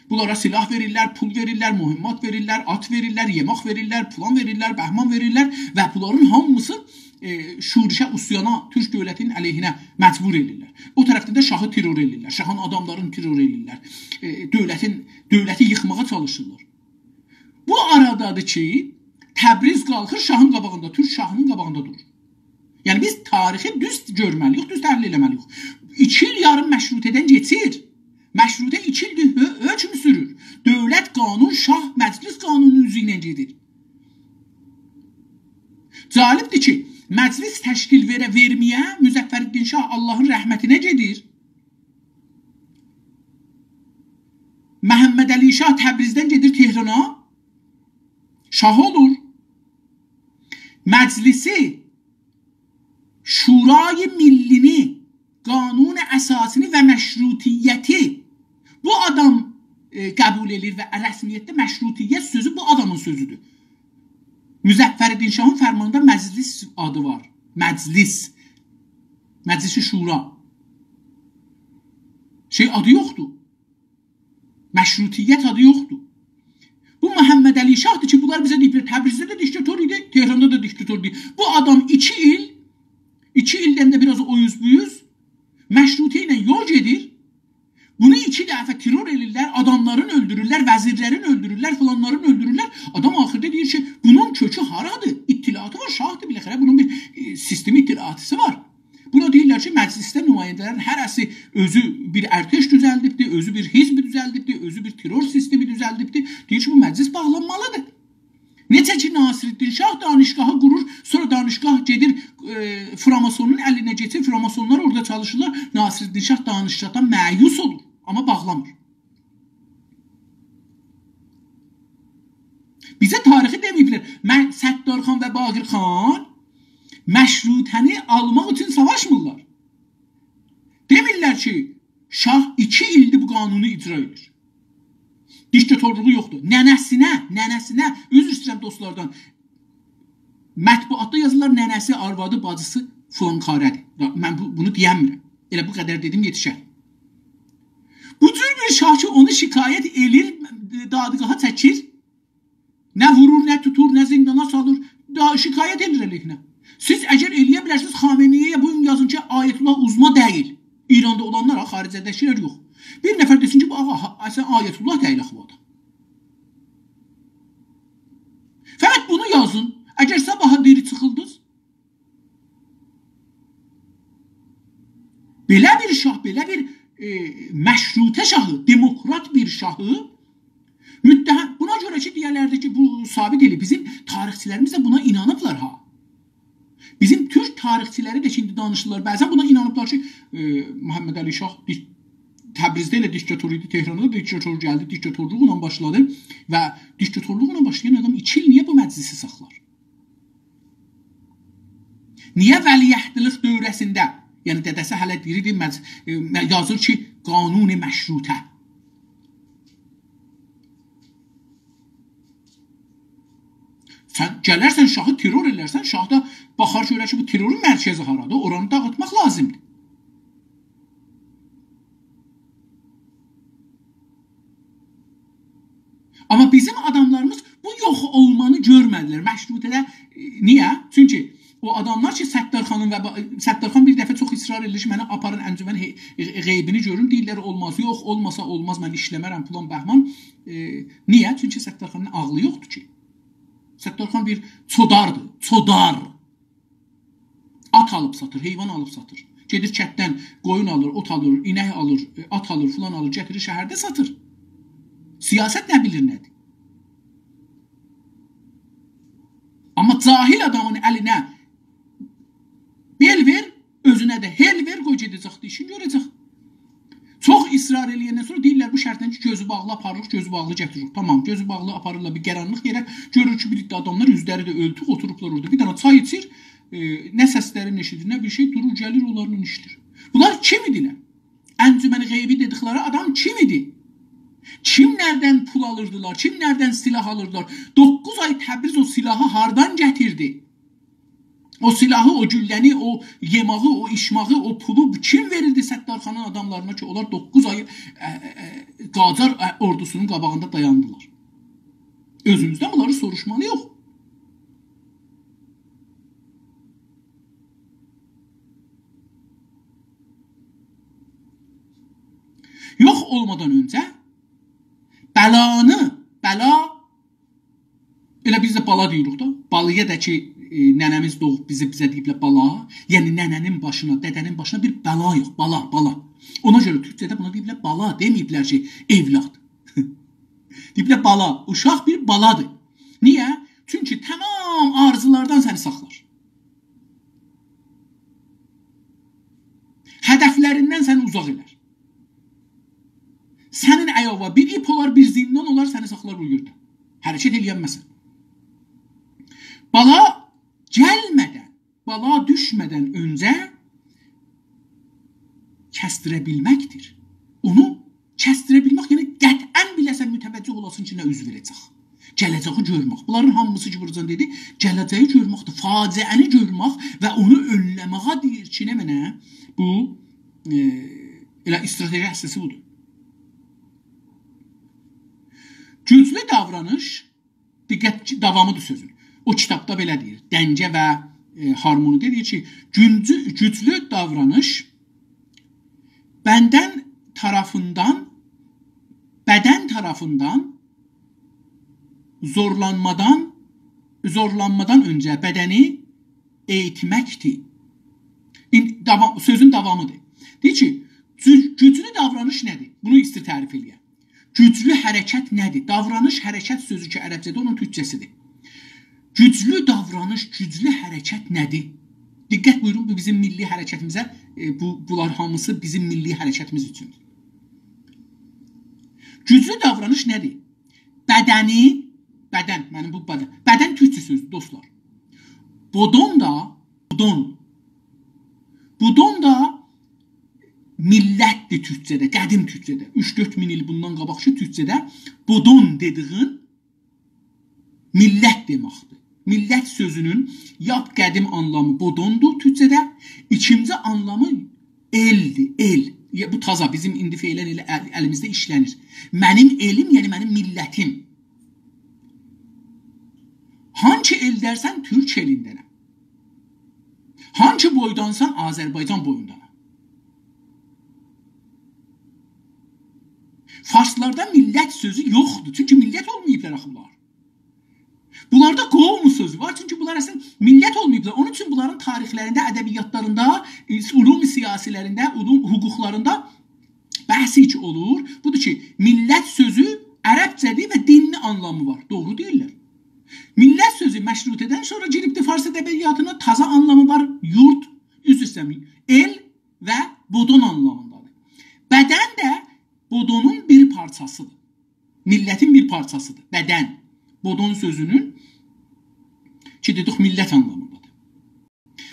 بونلارا سلاح وئریرلر، پول وئریرلر، مهمات وئریرلر، آت وئریرلر، یئمک وئریرلر، فلان وئریرلر، بهمان وئریرلر و بونلارین هامیسی، ائ، شورشه، عصیانا، تورک دؤولتینین علیهینه مجبور ائدیرلر. او طرفده ده شاهی ترور ائدیرلر، شاهین آداملارینی ترور ائدیرلر، ائ، دؤولتین، دؤولتی ییخماغا چالیشیرلار. بو آرادادیر کی، تبریز قالخیر شاهین قاباغیندا، تورک شاهینین قاباغیندا دورور. یعنی، بیز تاریخی دوز گؤرمه‌لی‌ییک، دوز تحلیل ائله‌مه‌لی‌ییک. ایکی ایل یاریم مشروطه‌دن کئچیر. مشروطه ایکی ایلدیر هؤ-، حؤکم سورور. دؤولت، قانون، شاه، مجلس قانونونون اوزو ایله گئدیر. جالبدیر کی، مجلس تشکیل وئره وئرمه‌یه مظفرالدین شاه آللاهین رحمتینه گئدیر. محمدعلی شاه تبریزدن گئدیر تهرانا، شاه اولور. مجلسی، شورای ملی‌نی، قانون اساسینی و مشروطیتی بو آدام، ائ، قبول ائله‌ییر و رسمیتده مشروطیت سؤزو بو آدامین سؤزودور. مظفرالدین شاهین فرمانیندا مجلس آدی وار. مجلس. مجلس شورا. شئی آدی یوخدور. مشروطیت آدی یوخدور. بو محمدعلی شاهدیر کی، بونلار بیزه دئییبلر، تبریزده ده دیکتاتور ایدی، تهراندا دا دیکتاتور ایدی. بو آدام ایکی ایل، ایکی ایلدن ده بیر آز او اوز بو اوز، مشروطه ایله یول گئدیر. بونو ایکی دفعه ترور ائدیرلر، آداملارین اؤلدورورلر، وزیرلرین اؤلدورورلر، فلانلارین اؤلدورورلر. آدام آخیردا دئییر کی، بونون کؤکو هارادیر؟ اطلاعاتی وار، شاهدیر بالاخره، بونون بیر، ائ، سیستم اطلاعاتی‌سی وار. بونا دئییرلر کی، مجلسده نماینده‌لرین هره‌سی اؤزو بیر ارتش دوزلدیبدی، اؤزو بیر حزب دوزلدیبدی، اؤزو بیر ترور سیستمی دوزلدیبدی. دئییر کی، بو مجلس باغلانمالیدیر. نئجه کی، ناصرالدین شاه دانشگاهی قورور، سونرا دانشگاه گئدیر، ائ، فراماسونون الینه کئچیر، فراماسونلار اورادا چالیشیرلار، ناصرالدین شاه دانشگاهدان مأیوس اولور، آمما باغلامیر. بیزه تاریخی دئمه‌ییبلر. من، ستارخان و باقرخان مشروطه‌نی آلماق اوچون ساواشمیرلار. دئمیرلر کی، شاه ایکی ایلدیر بو قانونو اجرا ائدیر. دیکتاتورلوغو یوخدور. ننه‌سینه، ننه‌سینه، عذر ایسته‌ییرم دوستلاردان، مطبوعاتدا یازیرلار، ننه‌سی، آروادی، باجیسی فلانکاره‌دیر. دا-، من بو، بونو دئیه‌میرم. ائله بو قدر دئدیم، یئتیشر. بو جور بیر شاه کی، اونو شکایت ائله‌ییر، دادگاها چکیر. نه وورور، نه توتور، نه زیندانا سالیر. دا شکایت ائدیر علیهینه. سیز اگر ائلیه بیلرسینیز، خامنه‌ای‌یه بو گون یازین کی، آیت‌الله عظمی دئییل. ایراندا اولانلار، ها، خارجده‌کیلر یوخ. بیر نفر دئسین کی، بو آغا، ها، سن آیت‌الله دئییل آخی بو آدام. فقط بونو یازین. اگر صاباحا دیری چیخیلدینیز، بئله بیر شاه، بئله بیر، ائ، مشروطه شاهی، دموکرات بیر شاهی متهم، بونا گؤره کی، دئیرلردی کی، بو ثابت ائله‌ییر. بیزیم تاریخچی‌لریمیز ده بونا اینانیبلار ها. بیزیم تورک تاریخچی‌لری ده کی، ایندی دانیشیرلار، بعضا بونا اینانیبلار کی، ائ، محمدعلی شاه دی-، تبریزده ائله دیکتاتور ایدی، تهراندا دا دیکتاتور گلدی، دیکتاتورلوقلا باشلادی و دیکتاتورلوقلا باشلایان آدام ایکی ایل نییه بو مجلسی ساخلار؟ نییه ولیعهدلیک دوره‌سینده، یعنی دده‌سی هله دیریدیر، مج-، ائ، مه-، یازیر کی، قانون مشروطه. سن گلرسن شاهی ترور ائلرسن، شاه دا باخار گؤرر کی، بو ترورون مرکزی هارادیر، اورانی داغیتماق لازیمدیر. آمما بیزیم آداملاریمیز بو یوخ اولمانی گؤرمه‌دیلر. مشروطه‌ده، ائ، نییه؟ چونکی او آداملار کی، ستارخانین و با-، ستارخان بیر دفعه چوخ اصرار ائدیر کی، منی آپارین انجمن هئی-، غ-، غیبینی گؤروم، دئییرلر، اولماز، یوخ، اولماسا اولماز، من ایشله‌مرم، فلان بهمان. ائ، نییه؟ چونکی ستارخانین عاغلی یوخدور کی. ستارخان بیر چوداردیر، چودار. آت آلیب ساتیر، حیوان آلیب ساتیر. گئدیر کتدن قویون آلیر، اوت آلیر، اینک آلیر، ائ، آت آلیر، فلان آلیر، گتیریر شهرده ساتیر. سیاست نه بیلیر نه‌دیر؟ آمما جاهل آدامین الینه بئل وئر، اؤزونه ده هئل وئر، قوی گئده‌جکدیر، ایشین گؤره‌جک. چوخ اصرار ائله‌یندن سونرا دئییرلر، بو شرطله کی، گؤزو باغلی آپاریریق، گؤزو باغلی گتیریریک. تامام، گؤزو باغلی آپاریرلار بیر قارانلیق یئره، گؤرور کی، بیر عده آداملار، اؤزلری ده اؤلدو، اوتوروبلار اورادا. بیر دنه چای ایچیر، ائ، نه سسلرین ائشیدیر، نه بیر شئی، دورور، گلیر، اونلارلا ایشله‌ییر. بونلار کیم ایدیلر؟ انجمن غیبی دئدیکلری آدام کیم ایدی؟ کیملردن پول آلیردیلار؟ کیملردن سلاح آلیردیلار؟ دوققوز آی تبریز او سلاحی هاردان گتیردی؟ او سلاحی، او گولله‌نی، او یئماغی، او ایچماغی، او پولو کیم وئریردی ستارخانین آداملارینا کی، اونلار دوققوز آی، ائ، ائ، ائ، قاجار، ائ، اوردوسونون قاباغیندا دایاندیلار؟ اؤزوموزدن بونلاری سوروشمالی‌ییق. یوخ اولمادان اؤنجه بلانی، بلا، ائله بیز ده بالا دئییریک دا. بالایا دا کی، ائ، ننه‌میز دوغوب بیزی، بیزه دئییبلر بالا. یعنی ننه‌نین باشینا، دده‌نین باشینا بیر بلا یوخ، بالا، بالا. اونا گؤره تورکجه‌ده بونا دئییبلر بالا، دئمه‌ییبلر کی، اولاد. دئییبلر بالا، اوشاق بیر بالادیر. نییه؟ چونکی تمام آرزولاردان سنی ساخلار. هدفلریندن سنی اوزاق ائلر. سنین ایاغیوا بیر ایپ اولار، بیر زیندان اولار، سنی ساخلار بو یئرده. حرکت ائلیه‌نمه‌سن. بالا گلمه‌دن، بالا دوشمه‌دن اؤنجه کسدیره بیلمکدیر. اونو کسدیره بیلمک، یعنی قطعاً بیله‌سن، متوجه اولاسان کی، نه اوز وئره‌جک. گله‌جه‌یی گؤرمک. بونلارین هامیسی کی، بوراجان دئدی، گله‌جه‌یی گؤرمکدیر. فاجعه‌نی گؤرمک و اونو اؤنله‌مه‌یه دئییر کی، نمنه؟ بو، ائ، ائله استراتژی اصلی‌سی بودور. گوجلو داورانیش، دقت کی، داوامی‌دیر سؤزون. او کیتابدا بئله دئییر، دنگه و، ائ، هارمونی‌ده دئییر کی، گوجلو، گوجلو داورانیش بدن طرفیندن، بدن طرفیندن زورلانمادان، زورلانمادان اؤنجه بدنی ائییتمکدیر. این-، داوا-، سؤزون داوامی‌دیر. دئییر کی، گو-، گوجلو داورانیش نه‌دیر؟ بونو ایستیر تعریف ائله‌یه. گوجلو حرکت نه‌دیر؟ داورانیش، حرکت سؤزو کی، عربجه‌ده اونون تورکجه‌سی‌دیر. گوجلو داورانیش، گوجلو حرکت نه‌دیر؟ دقت بویورون، بو بیزیم میللی حرکتیمیزه، ائ، بو، بونلار هامیسی بیزیم میللی حرکتیمیز اوچوندور. گوجلو داورانیش نه‌دیر؟ بدنی، بدن، منیم بو بدن. بدن تورکجه سؤزدور، دوستلار. بودون دا، بودون. بودون دا میللتدیر تورکجه‌ده، قدیم تورکجه‌ده. اوچ-دؤرد مین ایل بوندان قاباقکی تورکجه‌ده بودون دئدیگین میللت دئمکدیر. میللت سؤزونون لاپ قدیم آنلامی بودوندور تورکجه‌ده. ایکینجی آنلامی ائلدیر، ائل. یا، بو تازا بیزیم ایندی فعلاً ائله ال-، الیمیزده ایشله‌نیر. منیم ائلیم، یعنی منیم میللتیم. هانکی ائلدنسن، تورک ائلیندنم. هانکی بویدانسان، آذربایجان بویوندانام. فارسلاردا میللت سؤزو یوخدور. چونکی میللت اولماییبلار آخی بونلار. بونلاردا قوم سؤزو وار. چونکی بونلار اصلاً میللت اولماییبلار. اونون اوچون بونلارین تاریخلرینده، ادبیاتلاریندا، علوم سیاسی‌لرینده، علوم حقوقلاریندا بحثی کی اولور، بودور کی، میللت سؤزو عربجه‌دیر و دینلی آنلامی وار. دوغرو دئییرلر. میللت سؤزو مشروطه‌دن سونرا گیریبدی فارس ادبیاتینا، تازا آنلامی وار. یورد، عذر ایسته‌ییرم، ائل و بودون آنلامیندادیر. بدن ده میللتین بیر پارچاسیدیر. بدن. بدن سؤزونون کی، دئدیک، میللت آنلامیندادیر.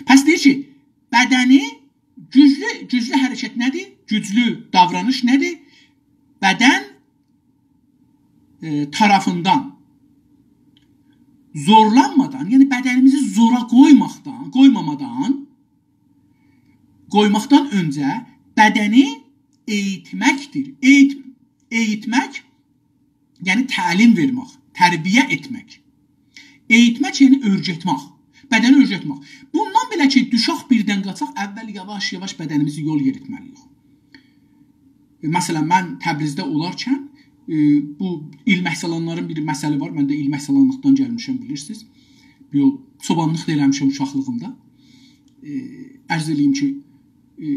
پس دئییر کی، بدنی گوجلو، گوجلو حرکت نه‌دیر؟ گوجلو داورانیش نه‌دیر؟ بدن، ائ، طرفیندن زورلانمادان، یعنی بدنیمیزی زورا قویماقدان، قویمامادان، قویماقدان اؤنجه بدنی ائییتمکدیر. ائییت-، ائییتمک، یعنی تعلیم وئرمک، تربیه ائتمک. ائییتمک، یعنی اؤیرتمک. بدنی اؤیرتمک. بوندان بئله کی، دوشاق بیردن قاچاق، اول یاواش-یاواش بدنیمیزی یول یئریتمه‌لی‌ییک. ائ، مثلا، من تبریزده اولارکن، ائ، بو ایلمک سالانلارین بیر مثلی وار. من ده ایلمک سالانلیقدان گلمیشم، بیلیرسینیز. یوخ، چوبانلیق دا ائله‌میشم اوشاقلیغیمدا. ائ، عرض ائله‌ییم کی، ائ،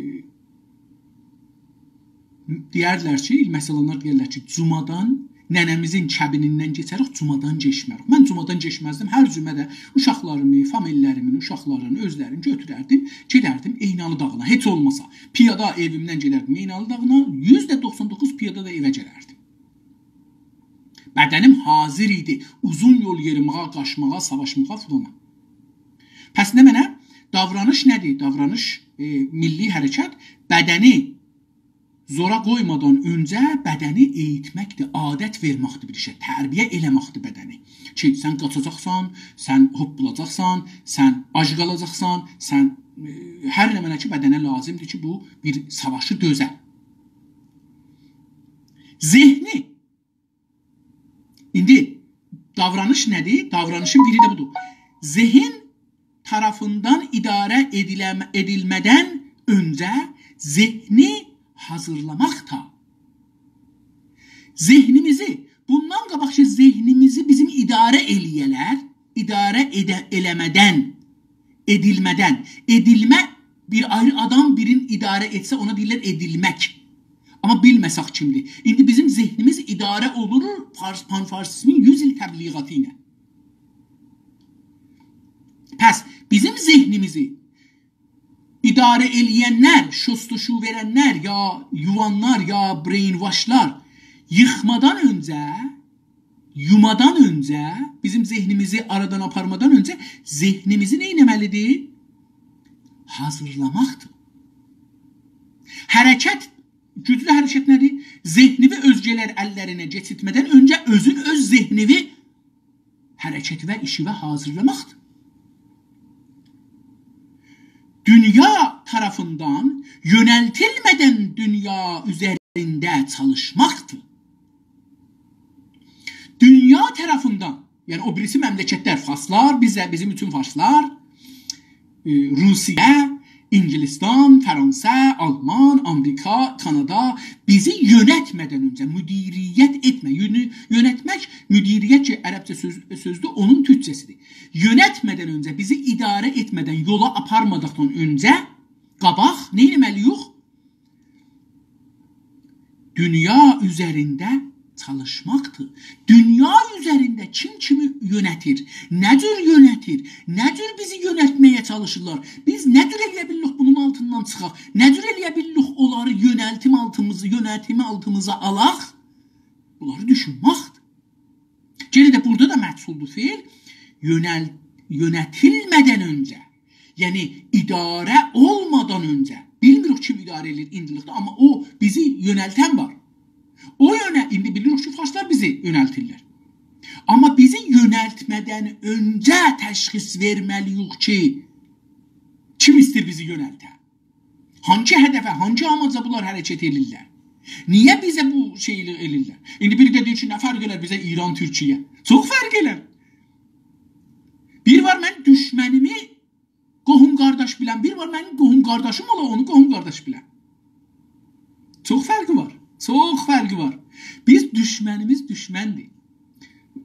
دئیردیلر کی، ایلمک سالانلار دئیرلر کی، جمعه‌دن ننه‌میزین کبینیندن کئچریک، جمعه‌دن کئچمریک. من جمعه‌دن کئچمزدیم. هر جمعه ده اوشاقلاریمی، فامیللریمین، اوشاقلارین، اؤزلرینی گؤتورردیم، گئدردیم عینالی داغینا. هئچ اولماسا، پیادا ائویمدن گئدردیم عینالی داغینا، یوزده دوخسان دوققوز پیادا دا ائوه گلردیم. بدنیم حاضر ایدی اوزون یول یئریمه‌یه، قاچماغا، ساواشماغا، فیلانا. پس نمنه؟ داورانیش نه‌دیر؟ داورانیش، ائ، میللی حرکت بدنی زورا قویمادان اؤنجه بدنی ائییتمکدیر، عادت وئرمکدیر بیر ایشه، تربیه ائله‌مکدیر بدنی. کی، سن قاچاجاقسان، سن هوپپولاجاقسان، سن آج قالاجاقسان، سن، ائ، هر نمنه کی، بدنه لازیمدیر کی، بو بیر ساواشی دؤزه. ذهنی ایندی داورانیش نه‌دیر؟ داورانیشین بیری ده بودور. ذهن طرفیندن اداره ائدیلم-، ائدیلمه‌دن اؤنجه ذهنی حاضیرلاماقدیر. ذهنیمیزی، بوندان قاباق کی، ذهنیمیزی بیزیم اداره ائله‌یه‌لر، اداره ائده-، ائله‌مه‌دن، ائدیلمه‌دن، ائدیلمه، بیر آیری آدام بیرین اداره ائتسه، اونا دئییرلر ائدیلمک. آمما بیلمه‌سک کیمدیر؟ ایندی بیزیم ذهنیمیز اداره اولور فارس، پان‌فارسیزمین یوز ایل تبلیغاتی ایله. پس بیزیم ذهنیمیزی اداره ائله‌ینلر، شستشو وئرنلر، یا یووانلار، یا brainwashلار ییخمادان اؤنجه، یومادان اؤنجه، بیزیم ذهنیمیزی آرادان آپارمادان اؤنجه ذهنیمیزی نه ائتمه‌لیدیر؟ حاضیرلاماقدیر. حرکت، گوجلو حرکت نه‌دیر؟ ذهنیوی اؤزگه‌لر اللرینه کئچیرتمه‌دن اؤنجه اؤزون اؤز ذهنیوی حرکتیوه، ایشیوه حاضیرلاماقدیر. دونیا طرفیندن یؤنلتیلمه‌دن دونیا اوزرینده چالیشماقدیر. دونیا طرفیندن، یعنی او بیریسی مملکتلر، فارسلار، بیزه، بیزیم اوچون فارسلار، ائ، روسیه، انگلستان، فرانسه، آلمان، آمریکا، کانادا بیزی یؤنتمه‌دن اؤنجه، مدیریت ائتمه، یؤنو-، یؤنتمک، مدیریت کی، عربجه سؤز، سؤزدور، اونون تورکجه‌سیدیر. یؤنتمه‌دن اؤنجه، بیزی اداره ائتمه‌دن، یولا آپارماداقدان اؤنجه، قاباق نه ائتمه‌لی‌ییک؟ دونیا اوزرینده چالیشماقدیر. دونیا اوزرینده کیم کیمی یؤنتیر؟ نه جور یؤنتیر؟ نه جور بیزی یؤنتمه‌یه چالیشیرلار؟ بیز نه جور ائله‌یه بیلیریک بونون آلتیندان چیخاق؟ نه جور ائله‌یه بیلیریک اونلاری یؤنلتیم آلتیمیزا، یؤنتیمی آلتیمیزا آلاق؟ بونلاری دوشونمکدیر. یئنه ده بورادا دا مجهولدور فعل. یؤنل-، یؤنتیلمه‌دن اؤنجه، یعنی اداره اولمادان اؤنجه، بیلمیریک کیم اداره ائدیر ایندیلیکده، آمما او بیزی یؤنلتن وار. او یؤنه-، ایندی بیلیریک کی، فارسلار بیزی یؤنلتیرلر. آمما بیزی یؤنلتمه‌دن اؤنجه تشخیص وئرمه‌لی‌ییک کی، کیم ایسته‌ییر بیزی یؤنلته؟ هانگی هدفه، هانگی آماجا بونلار حرکت ائدیرلر؟ نییه بیزه بو شئیی ائدیرلر؟ ایندی بیری ده دئییر کی، نه فرق ائلر بیزه ایران، تورکیه؟ چوخ فرق ائلر. بیر وار، من دوشمنیمی قوهوم قارداش بیلم، بیر وار، منیم قوهوم قارداشیم اولا، اونو قوهوم قارداش بیلم. چوخ فرقی وار. چوخ فرقی وار. بیز دوشمنیمیز دوشمندیر.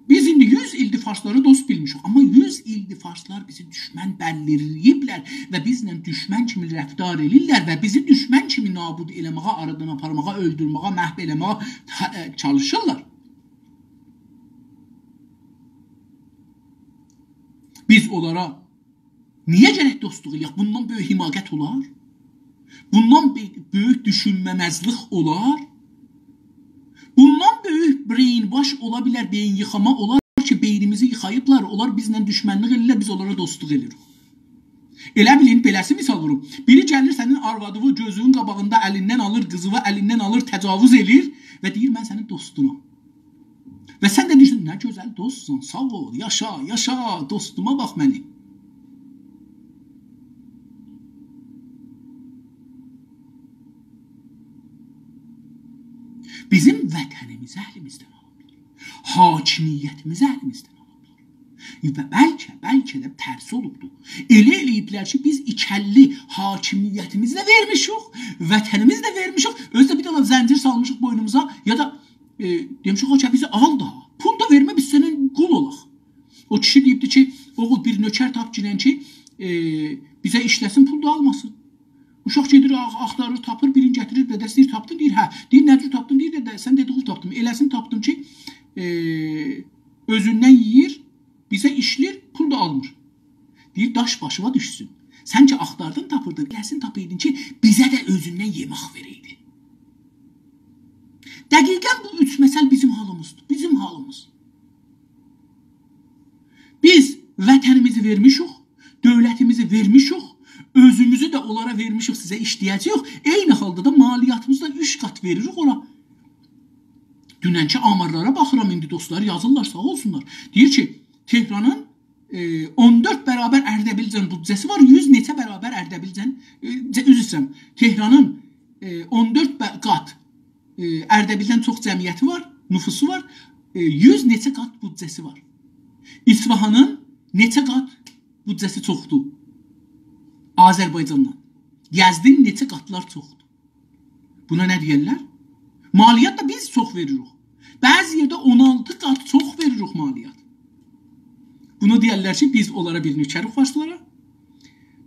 بیز ایندی یوز ایلدیر فارسلاری دوست بیلمیشیک، آمما یوز ایلدیر فارسلار بیزی دوشمن بللی‌ییبلر و بیزله دوشمن کیمی رفتار ائدیرلر و بیزی دوشمن کیمی نابود ائله‌مه‌یه، آرادان آپارماغا، اؤلدورمه‌یه، محو ائله‌مه‌یه تا-، ائ، چالیشیرلار. بیز اونلارا نییه گرک دوستلوق ائله‌یک؟ بوندان بؤیوک حماقت اولار؟ بوندان بی-، بؤیوک دوشونمه‌مزلیک اولار؟ بوندان بؤیوک brainwash اولا بیلر، بئیین ییخاما اولار کی، بئینیمیزی ییخاییبلار، اونلار بیزله دوشمنلیک ائدیرلر، بیز اونلارا دوستلوق ائدیریک. ائله بیلین، بئله‌سی مثال ووروم. بیری گلیر سنین آروادیوی گؤزونون قاباغیندا الیندن آلیر، قیزیوی الیندن آلیر، تجاوز ائله‌ییر و دئییر: «من سنین دوستونام.» و سن ده دئییرسن: «نه گؤزل دوستسان، ساغ اول، یاشا، یاشا، دوستوما باخ منیم.» بیزیم وطنیمیز الیمیزدن آلیبلار. حاکمیتیمیزی الیمیزدن آلیبلار. و بلکه، بلکه ده ترسی اولوبدو. ائله ائله‌ییبلر کی، بیز ایکی اللی حاکمیتیمیزی ده وئرمیشیک، وطنیمیزی ده وئرمیشیک. اؤزو ده بیر دنه زنجیر سالمیشیق بوینوموزا، یا دا، ائ، دئمیشیک: «اوکی، بیزی آل دا، پول دا وئرمه، بیز سنین قول اولاق.» او کیشی دئییبدی کی: «اوغول، بیر نؤکر تاپ گینن کی، ائ، بیزه ایشله‌سین، پول دا آلماسین.» اوشاق گئدیر، آخ-، آختاریر، تاپیر، بیرینی گتیریر، دده‌سی دئییر: «تاپدین؟» دئییر: «هه.» دئییر: «نه جور تاپدین؟» دئییر: «دده، سن دئدیگین تاپدیم. ائله‌سین تاپدیم کی، ائ، اؤزوندن یئییر، بیزه ایشله‌ییر، پول دا آلمیر.» دئییر: «داش باشیوا دوشسون. سن کی آختاردین، تاپیردین، ائله‌سین تاپایدین کی، بیزه ده اؤزوندن یئمک وئره‌یدی.» دقیقاً بو اوچ مثل بیزیم حالیمیزدیر، بیزیم حالیمیز. بیز وطنیمیزی وئرمیشیک، دؤولتیمیزی وئرمیشیک، اؤزوموزو ده اونلارا وئرمیشیک، سیزه ایشله‌یه‌جه‌ییک. عینی حالدا دا مالیاتیمیزی دا اوچ قات وئریریک اورا. دوننکی آمارلارا باخیرام ایندی، دوستلار یازیرلار، ساغ اولسونلار. دئییر کی، تهرانین، ائ، اون دؤرد برابر اردبیلجن بودجه‌سی وار، یوز نئچه برابر اردبیلجن، ائ، جه-، عذر ایسته‌ییرم، تهرانین، ائ، اون دؤرد ب-، قات، ائ، اردبیلدن چوخ جمعیتی وار، نفوسو وار، ائ، یوز نئچه قات بودجه‌سی وار. اصفهانین نئچه قات بودجه‌سی چوخدور آذربایجاندان؟ یزدین نئچه قاتلار چوخدور؟ بونا نه دئیرلر؟ مالیات دا بیز چوخ وئریریک. بعضی یئرده اون آلتی قات چوخ وئریریک مالیات. بونا دئیرلر کی، بیز اونلارا بیر نؤکریک فارسلارا.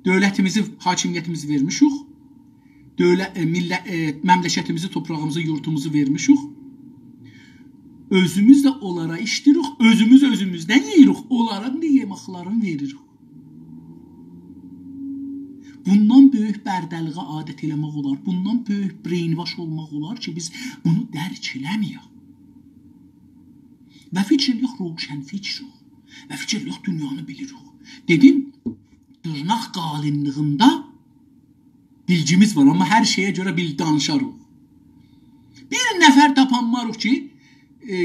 دؤولتیمیزی، حاکمیتیمیزی وئرمیشیک. دؤوله-، ائ، میلله-، ائ، مملکتیمیزی، توپراغیمیزی، یورتوموزو وئرمیشیک. اؤزوموز ده اونلارا ایشله‌ییریک، اؤزوموز اؤزوموزدن یئییریک، اونلارین دا یئمکلرینی وئریریک. بوندان بؤیوک برده‌لیگه عادت ائله‌مک اولار، بوندان بؤیوک brainwash اولماق اولار کی، بیز بونو درک ائله‌مه‌یک. و فیکیر ائله‌یک روشنفکریک. و فیکیر ائله‌یک دونیانی بیلیریک. دئدیم، دیرناق قالینلیغیندا بیلگیمیز وار، آمما هر شئیه گؤره بیل-، دانیشاریق. بیر نفر تاپانماریق کی، ائ،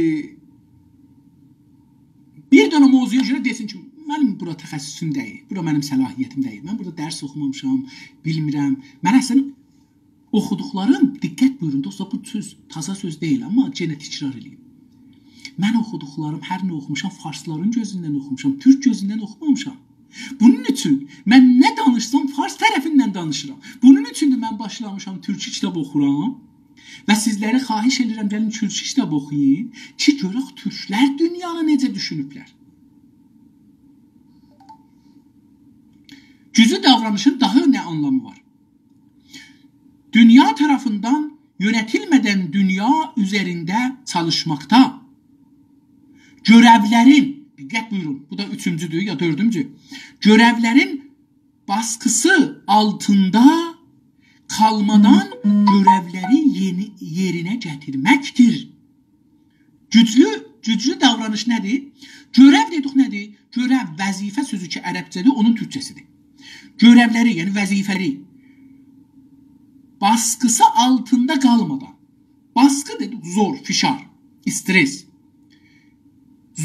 بیر دنه موضوعا گؤره دئسین کی، منیم بورا تخصصوم دئییل، بورا منیم صلاحیتیم دئییل. من بورادا درس اوخومامیشام، بیلمیرم. من اصلاً اوخودوقلاریم، دقت بویورون دوستلار، بو سؤز تازا سؤز دئییل، آمما یئنه تکرار ائله‌ییم. من اوخودوقلاریم، هر نه اوخوموشام، فارسلارین گؤزوندن اوخوموشام، تورک گؤزوندن اوخومامیشام. بونون اوچون من نه دانیشسام، فارس طرفیندن دانیشیرام. بونون اوچون ده من باشلامیشام تورکی کیتاب اوخورام. و سیزلری خواهش ائدیرم، گلین تورکی کیتاب اوخویون کی، گؤرک تورکلر دونیانی نئجه دوشونوبلر. گوجلو داورانیشین داها نه آنلامی وار؟ دونیا طرفیندن یؤنتیلمه‌دن دونیا اوزرینده چالیشماقدا گؤرئولرین، دقت بویورون، بو دا اوچونجودور یا دؤردونجو، گؤرئولرین باسقیسی آلتیندا قالمادان گؤرئولری یئنی، یئرینه گتیرمکدیر. گوجلو، گوجلو داورانیش نه‌دیر؟ گؤرئو دئدیک نه‌دیر؟ گؤرئو، وظیفه سؤزو کی عربجه‌دیر، اونون تورکجه‌سیدیر. گؤرئولری، یعنی وظیفه‌لری باسقیسی آلتیندا قالمادان. باسقی دئدیک، زور، فشار، استرس.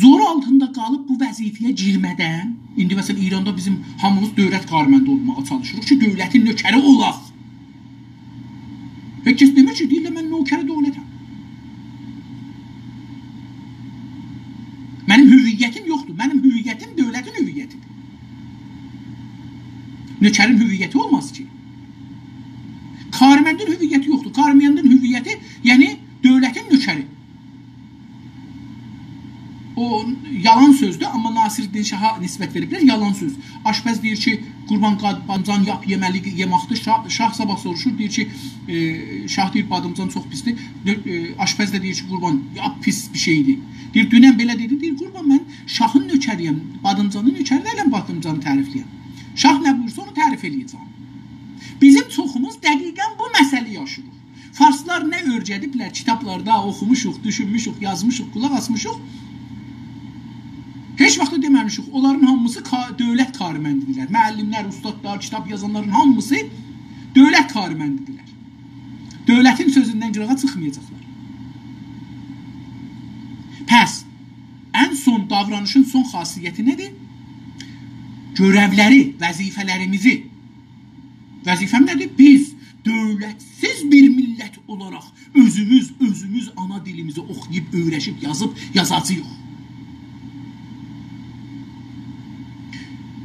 زور آلتیندا قالیب بو وظیفه‌یه گیرمه‌دن، ایندی مثلاً ایراندا بیزیم هامیمیز دؤولت کارمندی اولماغا چالیشیریق کی، دؤولتین نؤکری اولاق. هئچ کس دئمیر کی، دئییرلر: «من نوکر دؤولتم.» منیم هویتیم یوخدور. منیم هویتیم دؤولتین هویتیدیر. نؤکرین هویتی اولماز کی. کارمندین هویتی یوخدور. کارمندین هویتی، یعنی دؤولتین نؤکری. او یالان سؤزدور، آمما ناصرالدین شاها نسبت وئریبلر، یالان سؤز. آشپز دئییر کی، «قوربان، قاد-، بادیمجان لاپ یئمه‌لی یئمکدیر.» شاه، شاه صاباح سوروشور، دئییر کی، ائ، شاه دئییر: «بادیمجان چوخ پیسدیر.» دؤ-، ائ، آشپز ده دئییر کی، «قوربان، لاپ پیس بیر شئیدیر.» دئییر: «دونن بئله دئدین؟» دئییر: «قوربان، من شاهین نؤکری‌یم، بادیمجانین نؤکری دئییلم، بادیمجانی تعریفله‌یم. شاه نه بویورسا، اونو تعریف ائله‌یه‌جم.» بیزیم چوخوموز دقیقاً بو مسئله‌نی یاشاییریق. فارسلار نه اؤیره‌دیبلر، کیتابلاردا اوخوموشوق، دوشونموشوق، یازمیشیق، قولاق آسمیشیق. هئچ واخت دا دئمه‌میشیک، اونلارین هامیسی کا-، دؤولت کارمندی‌دیرلر. معلم‌لر، اوستادلار، کیتاب یازانلارین هامیسی دؤولت کارمندی‌دیرلر. دؤولتین سؤزوندن قیراغا چیخمایاجاقلار. پس، ان سون داورانیشین سون خاصیتی نه‌دیر؟ گؤرئولری، وظیفه‌لریمیزی. وظیفه‌م نه‌دیر؟ بیز دؤولتسیز بیر میللت اولاراق اؤزوموز، اؤزوموز آنا دیلیمیزی اوخویوب، اؤیره‌شیب، یازیب، یازاجاغیق.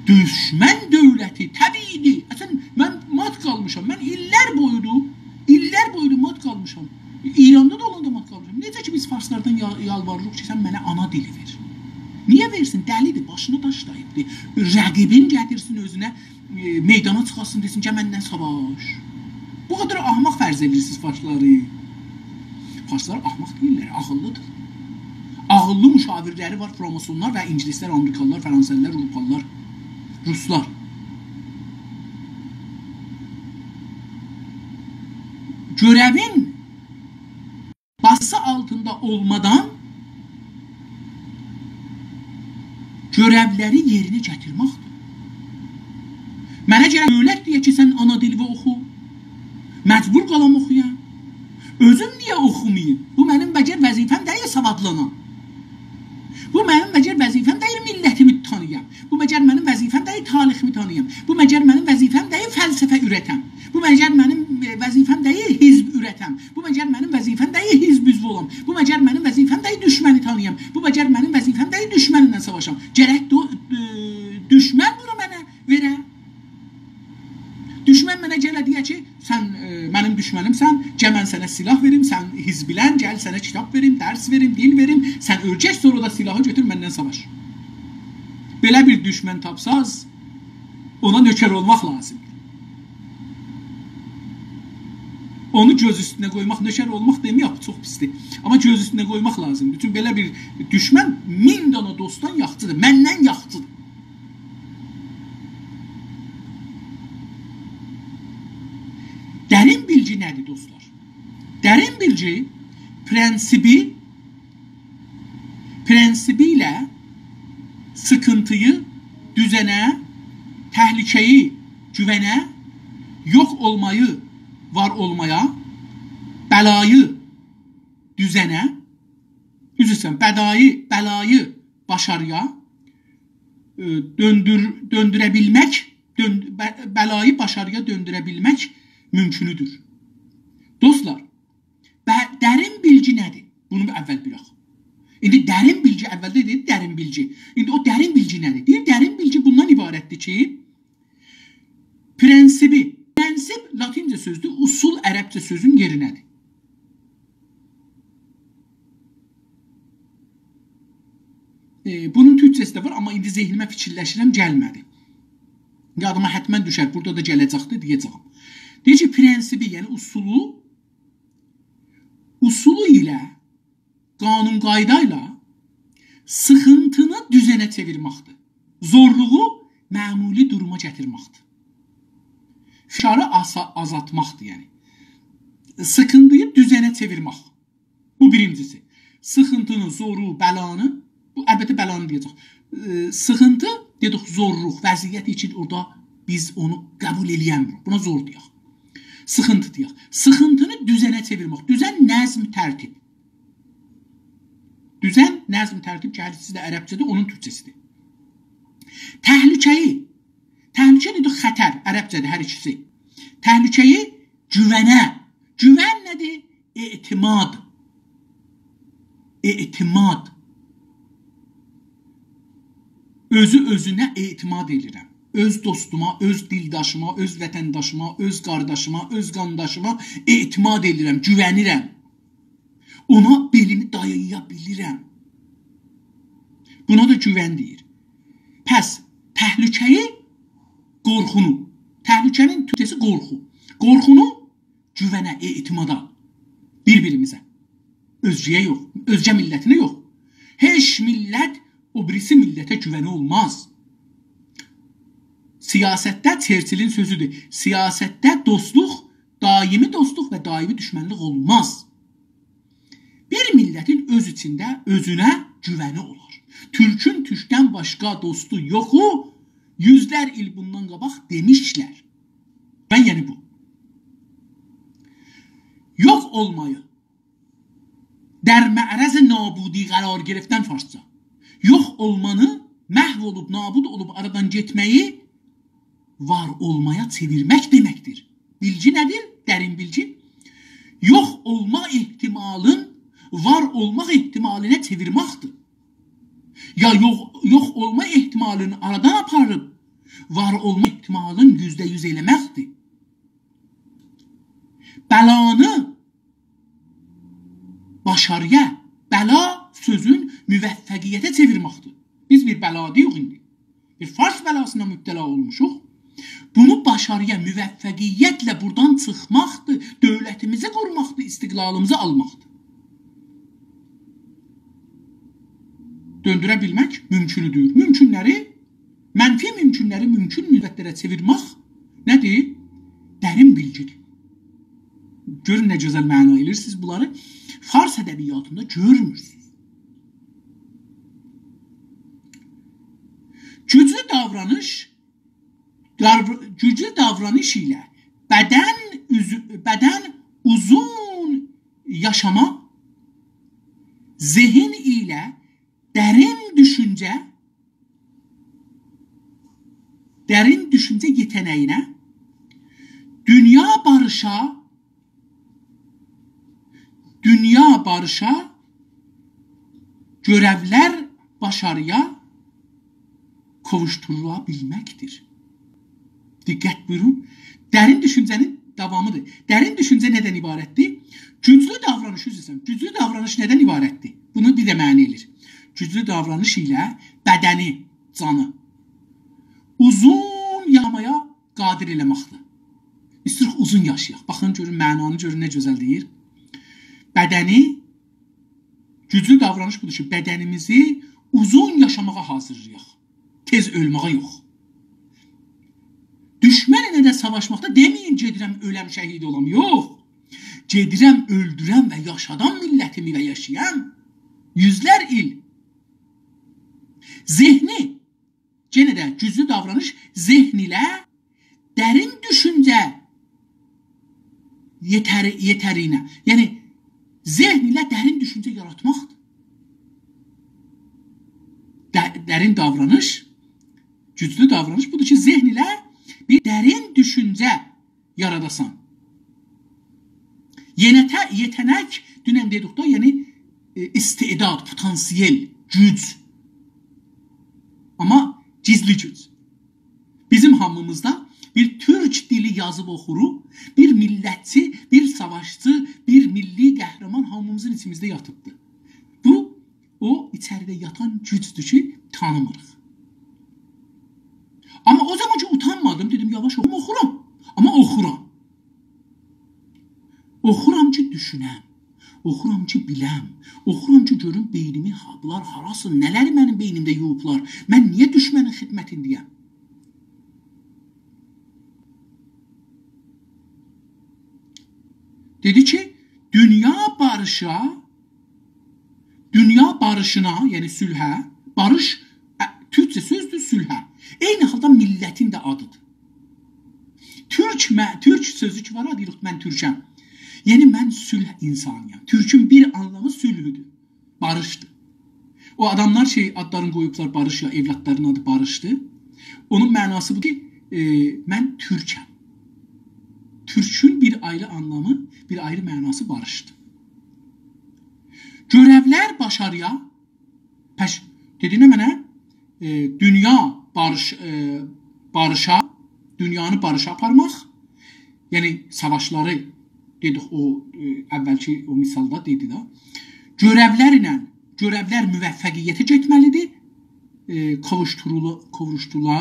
دوشمن دؤولتی، طبیعی‌دیر. اصلاً، من مات قالمیشام. من ایللر بویودور، ایللر بویودور مات قالمیشام. ایراندا دا اولاندا مات قالمیشام. نئجه کی، بیز فارسلاردان یا-، یالواریریق کی، سن منه آنا دیلی وئر. نییه وئرسین؟ دلی‌دیر، باشینا داش داییبدیر. رقیبین گتیرسین اؤزونه، ائ، میدانا چیخارتسین، دئسین کی، منن ساواش. بو قدر احمق فرض ائدیرسینیز فارسلاری. فارسلار احمق دئییللر، عاغیللی‌دیر. عاغیللی مشاورلری وار، فراماسونلار و اینگیلیسلر، آمریکالیلار، فرانسه‌لیلر، آوروپالیلار، روسلار. گؤرئوین باسی آلتیندا اولمادان گؤرئولری یئرینه گتیرمکدیر. منه گرک دؤولت دئیه کی، سن آنا دیلیوی اوخو. مجبور قالام اوخویام. اؤزوم نییه اوخوماییم؟ بو منیم مگر وظیفه‌م دئییل سوادلانام؟ بو منیم مگر وظیفه‌م دئییل میللتیمی تانییام؟ بو مگر منیم وظیفه‌م دئییل تاریخیمی تانییام؟ بو مگر منیم وظیفه‌م دئییل فلسفه اورتم؟ بو مگر منیم، ائ، وظیفه‌م دئییل حزب اورتم؟ بو مگر منیم وظیفه‌م دئییل حزب عضوو اولام؟ بو مگر منیم وظیفه‌م دئییل دوشمنی تانییام؟ بو مگر منیم وظیفه‌م دئییل دوشمنله ساواشام؟ گرک دو-، ائ، دوشمن بونو منه وئره. دوشمن منه گله دئیه کی، سن، ائ، منیم دوشمنیمسن، گل من سنه سلاح وئریم، سن حزبلن، گل سنه کیتاب وئریم، درس وئریم، دیل وئریم، سن اؤیرش، سونرا دا سلاحی گؤتور، منن ساواش. بئله بیر دوشمن تاپساز، اونا نؤکر اولماق لازیمدیر. اونو گؤز اوستونه قویماق، نؤکر اولماق دئمه‌یک، بو چوخ پیسدیر. آمما گؤز اوستونه قویماق لازیمدیر. چونکی بئله بیر دوشمن مین دانا دوستدان یاخشیدیر، مندن یاخشیدیر. درین بیلگی نه‌دیر، دوستلار؟ درین بیلگی پرنسیبی، پرنسیبی ایله سیخینتی‌یی، دوزنه، تهلکه‌یی گوونه، یوخ اولمایی وار اولمایا، بلایی دوزنه، عذر ایسته‌ییرم، بلایی، بلایی باشارییا، ائ، دؤندور-، دؤندوره بیلمک، دؤن-، به-، بلایی باشارییا دؤندوره بیلمک مومکونودور. دوستلار، به-، درین بیلگی نه‌دیر؟ بونو بیر اول بیلاخ. ایندی درین بیلگی، اولده دئدی درین بیلگی. ایندی او درین بیلگی نه‌دیر؟ دئییر، درین بیلگی بوندان عبارتدیر کی، پرنسیبی، پرنسیب لاتینجه سؤزدور، اصول عربجه سؤزون یئرینه‌دیر. ائ، بونون تورکجه‌سی ده وار، آمما ایندی ذهنیمه فیکیرلشیرم، گلمه‌دی. یادیما حتماً دوشر، بورادا دا گله‌جکدیر، دئیه‌جه‌یم. دئییر کی، پرنسیبی، یعنی اصولو، اصولو ایله، قانون قایدا ایله سیخینتینی دوزنه چئویرمکدیر. زورلوغو معمولی دوروما گتیرمکدیر. فشاری آسا-، آزالتماقدیر، یعنی. سیخینتینی دوزنه چئویرمک. بو بیرینجیسی. سیخینتینی، زورو، بلانی، بو، البته، بلانی دئیه‌جک. ائ، سیخینتی، دئدیک، زورلوق، وضعیت کی اورادا بیز اونو قبول ائلیه‌نمیریک. بونا زور دئیک. سیخینتی دئیک. سیخینتینی دوزنه چئویرمک. دوزن، نظم، ترتیب. دوزن، نظم، ترتیب کی، هر ایکیسی ده عربجه‌دیر، اونون تورکجه‌سیدیر. تهلکه‌یی، تهلکه دئدیک، خطر، عربجه‌دیر هر ایکیسی. تهلکه‌یی گوونه. گوون نه‌دیر؟ اعتماد. اعتماد. اؤزو اؤزونه اعتماد ائدیرم. اؤز دوستوما، اؤز دیلداشیما، اؤز وطنداشیما، اؤز قارداشیما، اؤز قانداشیما اعتماد ائدیرم، گوونیرم. اونا بئلیمی دایایا بیلیرم. بونا دا گوون دئییر. پس، تهلکه‌یی، قورخونو. تهلکه‌نین تورکجه‌سی قورخو. قورخونو گوونه، اعتمادا. بیر-بیریمیزه. اؤزگه‌یه یوخ. اؤزگه میللتینه یوخ. هئچ میللت او بیریسی میللته گوونی اولماز. سیاستده، چرچیلین سؤزودور، سیاستده دوستلوق دائمی دوستلوق و دائمی دوشمنلیک اولماز. بیر میللتین اؤز ایچینده اؤزونه گوونی اولار. تورکون تورکدن باشقا دوستو یوخو، یوزلر ایل بوندان قاباق دئمیشلر. و یعنی بو. یوخ اولمایی در معرض نابودی قرار گرفتن، فارسجا. یوخ اولمانی، محو اولوب، نابود اولوب آرادان گئتمه‌یی وار اولمایا چئویرمک دئمکدیر. بیلگی نه‌دیر؟ درین بیلگی. یوخ اولما احتمالین وار اولماق احتمالینه چئویرمکدیر. یا یوخ، یوخ اولما احتمالینی آرادان آپاریب وار اولما احتمالین یوزده یوز ائله‌مکدیر. بلانی باشارییا، بلا سؤزون موفقیته چئویرمکدیر. بیز بیر بلادایوخ ایندی. بیر فارس بلاسینا مبتلا اولموشوق. بونو باشارییا، موفقیتله بورادان چیخماقدیر، دؤولتیمیزی قورماقدیر، استقلالیمیزی آلماقدیر. دؤندوره بیلمک مومکونو دئییل. مومکونلری، منفی مومکونلری مومکون مثبتلره چئویرمک نه‌دیر؟ درین بیلگیدیر. گؤرون نه گؤزل معنا ائله‌ییرسینیز بونلاری. فارس ادبیاتیندا گؤرمورسونوز. گوجلو داورانیش، داور-، گوجلو داورانیش ایله بدن اوزو-، بدن اوزون یاشاما، ذهن ایله درین دوشونجه، درین دوشونجه یئته‌نه‌یینه، دونیا باریشا، دونیا باریشا، گؤرولر باشارییا قوووشدورولا بیلمکدیر. دقت بویورون. درین دوشونجه‌نین داوامیدیر. درین دوشونجه نه‌دن عبارتدیر؟ گوجلو داورانیش، عذر ایسته‌ییرم. گوجلو داورانیش نه‌دن عبارتدیر؟ بونو بیر ده معنا ائله‌ییر. گوجلو داورانیش ایله بدنی، جانی اوزون یاشامایا قادر ائله‌مکدیر. ایسته‌ییریک اوزون یاشایاق. باخین، گؤرون معنانی، گؤرون نه گؤزل دئییر. بدنی، گوجلو داورانیش بودور کی، بدنیمیزی اوزون یاشاماغا حاضیرلایاق. تئز اؤلمه‌یه یوخ. دوشمن ایله ده ساواشماقدا دئمه‌یین: «گئدیرم، اؤلم، شهید اولام.» یوخ. «گئدیرم، اؤلدورم و یاشادام میللتیمی و یاشایام یوزلر ایل.» ذهنی، یئنه ده گوجلو داورانیش ذهن ایله درین دوشونجه یئتر-، یئترینه. یعنی، ذهن ایله درین دوشونجه یاراتماقدیر. د-، درین داورانیش، گوجلو داورانیش بودور کی، ذهن ایله بیر درین دوشونجه یاراداسان. یئنه ته-، یئته‌نک، دونن دئدیک ده، یعنی، ائ، استعداد، پتانسیل، گوج. آمما گیزلی گوج. بیزیم هامیمیزدا بیر تورک دیلی یازیب اوخوروق، بیر میللتچی، بیر ساواشچی، بیر میللی قهرمان هامیمیزین ایچیمیزده یاتیبدیر. بو، او ایچریده یاتان گوجدور کی، تانیمیریق. آمما او زامان کی، اوتانمادیم، دئدیم: «یاواش اوخوم، اوخورام.» آمما اوخورام. اوخورام کی، دوشونم. اوخورام کی، بیلم. اوخورام کی، گؤروم بئینیمی، ها، بونلار هاراسی، نه‌لری منیم بئینیمده یویوبلار. من نییه دوشمنین خدمتینده‌یم؟ دئدی کی، دونیا باریشا، دونیا باریشینا، یعنی صلحه، باریش، ا، تورکجه سؤزدور صلحه. عینی حالدا میللتین ده آدیدیر. تورک مه-، تورک سؤزو کی وار، دئییریک: «من تورکم.» یعنی، من صلح اینسانی‌یام. تورکون بیر آنلامی صلحدور، باریشدیر. او آداملار کی، آدلارینی قویوبلار باریش، یا اولادلارینین آدی باریشدیر، اونون معناسی بودور کی، ائ، من تورکم. تورکون بیر آیری آنلامی، بیر آیری معناسی باریشدیر. گؤرولر باشارییا، پس، دئدی نمنه؟ ائ، دونیا باریش، ائ، باریشا، دونیانی باریشا آپارماق، یعنی ساواشلاری دئدیک او، ائ، اولکی او مثالدا دئدی ده. گؤرولرله، گؤرولر موفقیته گئتمه‌لیدیر. ائ، قوووشدورولا-، قوووشدورولا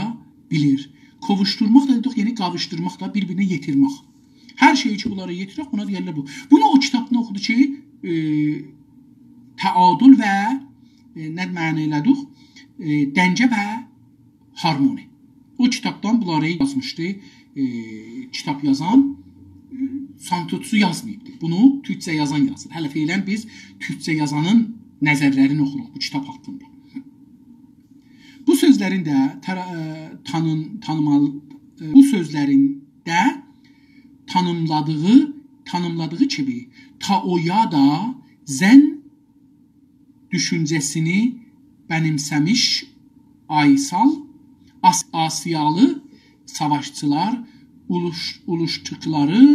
بیلیر. قوووشدورماق دا دئدیک، یعنی قاویشدیرماق دا، بیر-بیرینه یئتیرمک. هر شئیی کی، بونلارا یئتیرک، بونا دئیرلر بو. بونو او کیتابدا اوخودو کی، ائ، تعادل و، ائ، نه معنا ائله‌دیک؟ ائ، دنگه و هارمونی. او کیتابدان بونلاری یازمیشدی، ائ، کیتاب یازان، ائ، سانتوتسو یازماییبدیر. بونو تورکجه یازان یازیر. هله فعلاً بیز تورکجه یازانین نظرلرینی اوخوروق بو کیتاب حاقیندا. بو سؤزلرین ده تارا-، ائ، تانین-، تانیمال-، ائ، بو سؤزلرین ده تانیملادیغی، تانیملادیغی کیمی تائویا دا زن دوشونجه‌سینی بنیمسه‌میش آیسال، آس-، آسیالی ساواشچیلار اولوش-، اولوشدوقلاری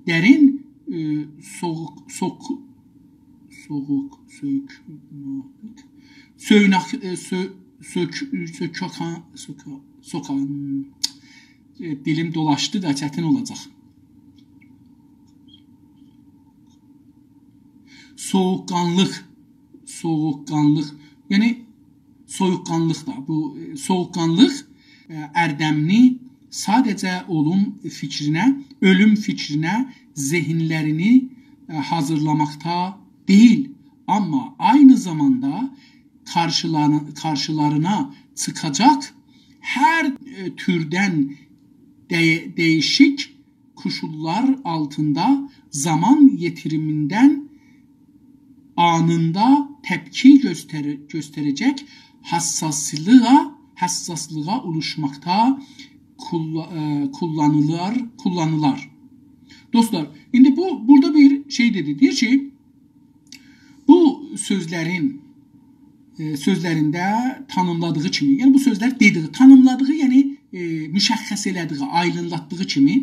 درین، ائ، سوغوق، سوک-، سوغوق، سؤک-، سؤیناق، ائ، سؤ-، سؤک-، سؤکاکان، سوکا-، سوکان، ائ، دیلیم دولاشدی دا، چتین اولاجاق. سویوققانلیق، سویوققانلیق، یعنی سویوققانلیق دا، بو، ائ، سویوققانلیق، ائ، اردمینی ساده‌جه اولوم فیکرینه، اؤلوم فیکرینه ذهنلرینی، ائ، حاضیرلاماقدا دئییل، آمما عینی زاماندا قارشیلاری-، قارشیلارینا چیخاجاق هر، ائ، توردن ده-، دییشیک کوشوللار آلتیندا زامان یئتیریمیندن آنیندا تپکی گؤستر-، گؤستره‌جک حساسلیغا، حساسلیغا اولوشماقدا کوللا-، ائ، کوللانیلار، کوللانیلار. دوستلار، ایندی بو، بورادا بیر شئی دئدی. دئییر کی، بو سؤزلرین، ائ، سؤزلرینده تانیملادیغی کیمی، یعنی بو سؤزلر دئدیگی، تانیملادیغی، یعنی، ائ، مشخص ائله‌دیگی، آیدینلاتدیغی کیمی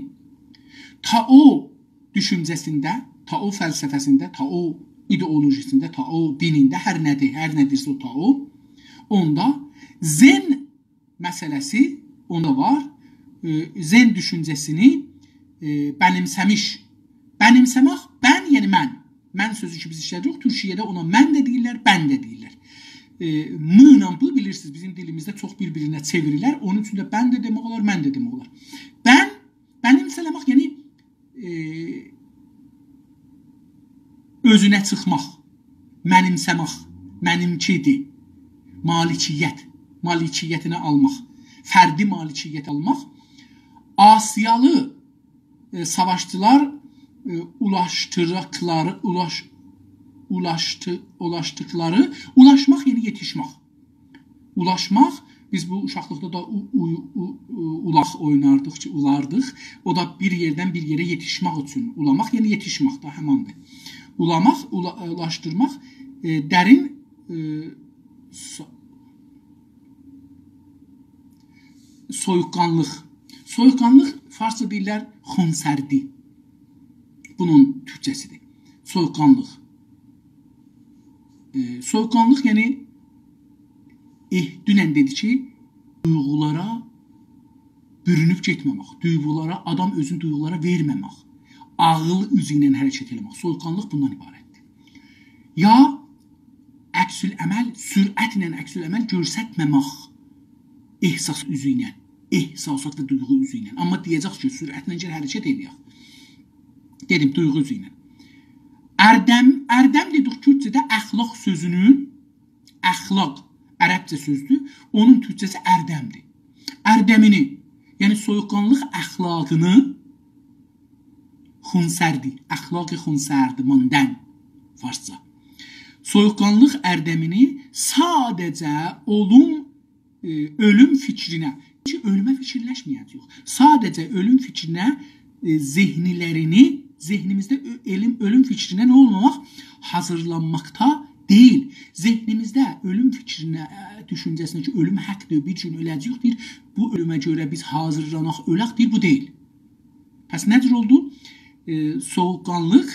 تائو دوشونجه‌سینده، تائو فلسفه‌سینده، تائو ایدئولوژی‌سینده، تائو دینینده، هر نه‌دیر، هر نه‌دیرسه او تائو، اوندا زن مسئله‌سی اوندا وار. ائ، زن دوشونجه‌سینی، ائ، بنیمسه‌میش. بنیمسه‌مک، بن، یعنی من. من سؤزو کی، بیز ایشله‌دیریک، تورکیه‌ده اونا من ده دئییرلر، بن ده دئییرلر. ائ، م ایله ب، بیلیرسینیز، بیزیم دیلیمیزده چوخ بیر-بیرینه چئوریلر. اونون اوچون ده بن ده دئمک اولار، من ده دئمک اولار. بن، بنیمسه‌مک، یعنی ائ، اؤزونه چیخماق، منیمسه‌مک، منیمکی‌دیر، مالکیت، مالکیتینه آلماق، فردی مالکیت آلماق، آسیالی، ائ، ساواشچیلار، ائ، اولاشدیراقلاری، اولاش-، اولاشدی-، اولاشدیقلاری، اولاشماق، یعنی یئتیشمک. اولاشماق، بیز بو اوشاقلیقدا دا او-، او-، او-، او-، اولاق اویناردیق کی، اولاردیق. او دا بیر یئردن بیر یئره یئتیشمک اوچون. اولاماق، یعنی یئتیشمک ده هماندیر. اولاماق، اولا-، اولاشدیرماق، ائ، درین، ائ، سو-، سویوققانلیق. سویوققانلیق فارسجا دئییرلر خونسردی. بونون تورکجه‌سی‌دیر. سویوققانلیق. ائ، سویوققانلیق، یعنی، ائه، دونن دئدی کی، دویغولارا بورونوب گئتمه‌مک، دویغولارا، آدام اؤزونو دویغولارا وئرمه‌مک، عاغیل اوزو ایله حرکت ائله‌مک. سویوققانلیق بوندان عبارتدیر. یا عکس‌العمل، سرعتله عکس‌العمل گؤسترمه‌مک احساس اوزو ایله، احساسات و دویغو اوزو ایله. آمما دئیه‌جک کی، سرعتله گل حرکت ائله‌یک. دئدیم، دویغو اوزو ایله. اردم، اردم دئدیک تورکجه‌ده اخلاق سؤزونون، اخلاق عربجه سؤزدور، اونون تورکجه‌سی اردمدیر. اردمینی، یعنی سویوققانلیق اخلاقینی، خونسردی، اخلاق خونسردمندن فارسجا. سویوققانلیق اردمینی ساده‌جه اولوم، ائ، اؤلوم فیکرینه، کی، اؤلومه فیکیرلشمه‌یه‌جه‌ییک. ساده‌جه اؤلوم فیکرینه، ائ، ذهنلرینی، ذهنیمیزده اؤ-، ائلیم-، اؤلوم فیکرینه نه اولماماق؟ حاضیرلانماقدا دئییل. ذهنیمیزده اؤلوم فیکرینه، ائ، دوشونجه‌سینه کی، اؤلوم حقدیر، بیر گون اؤله‌جه‌ییک، دئییر، بو اؤلومه گؤره بیز حاضیرلاناق، اؤلک، دئییر، بو دئییل. پس نه جور اولدو؟ ائ، سویوققانلیق،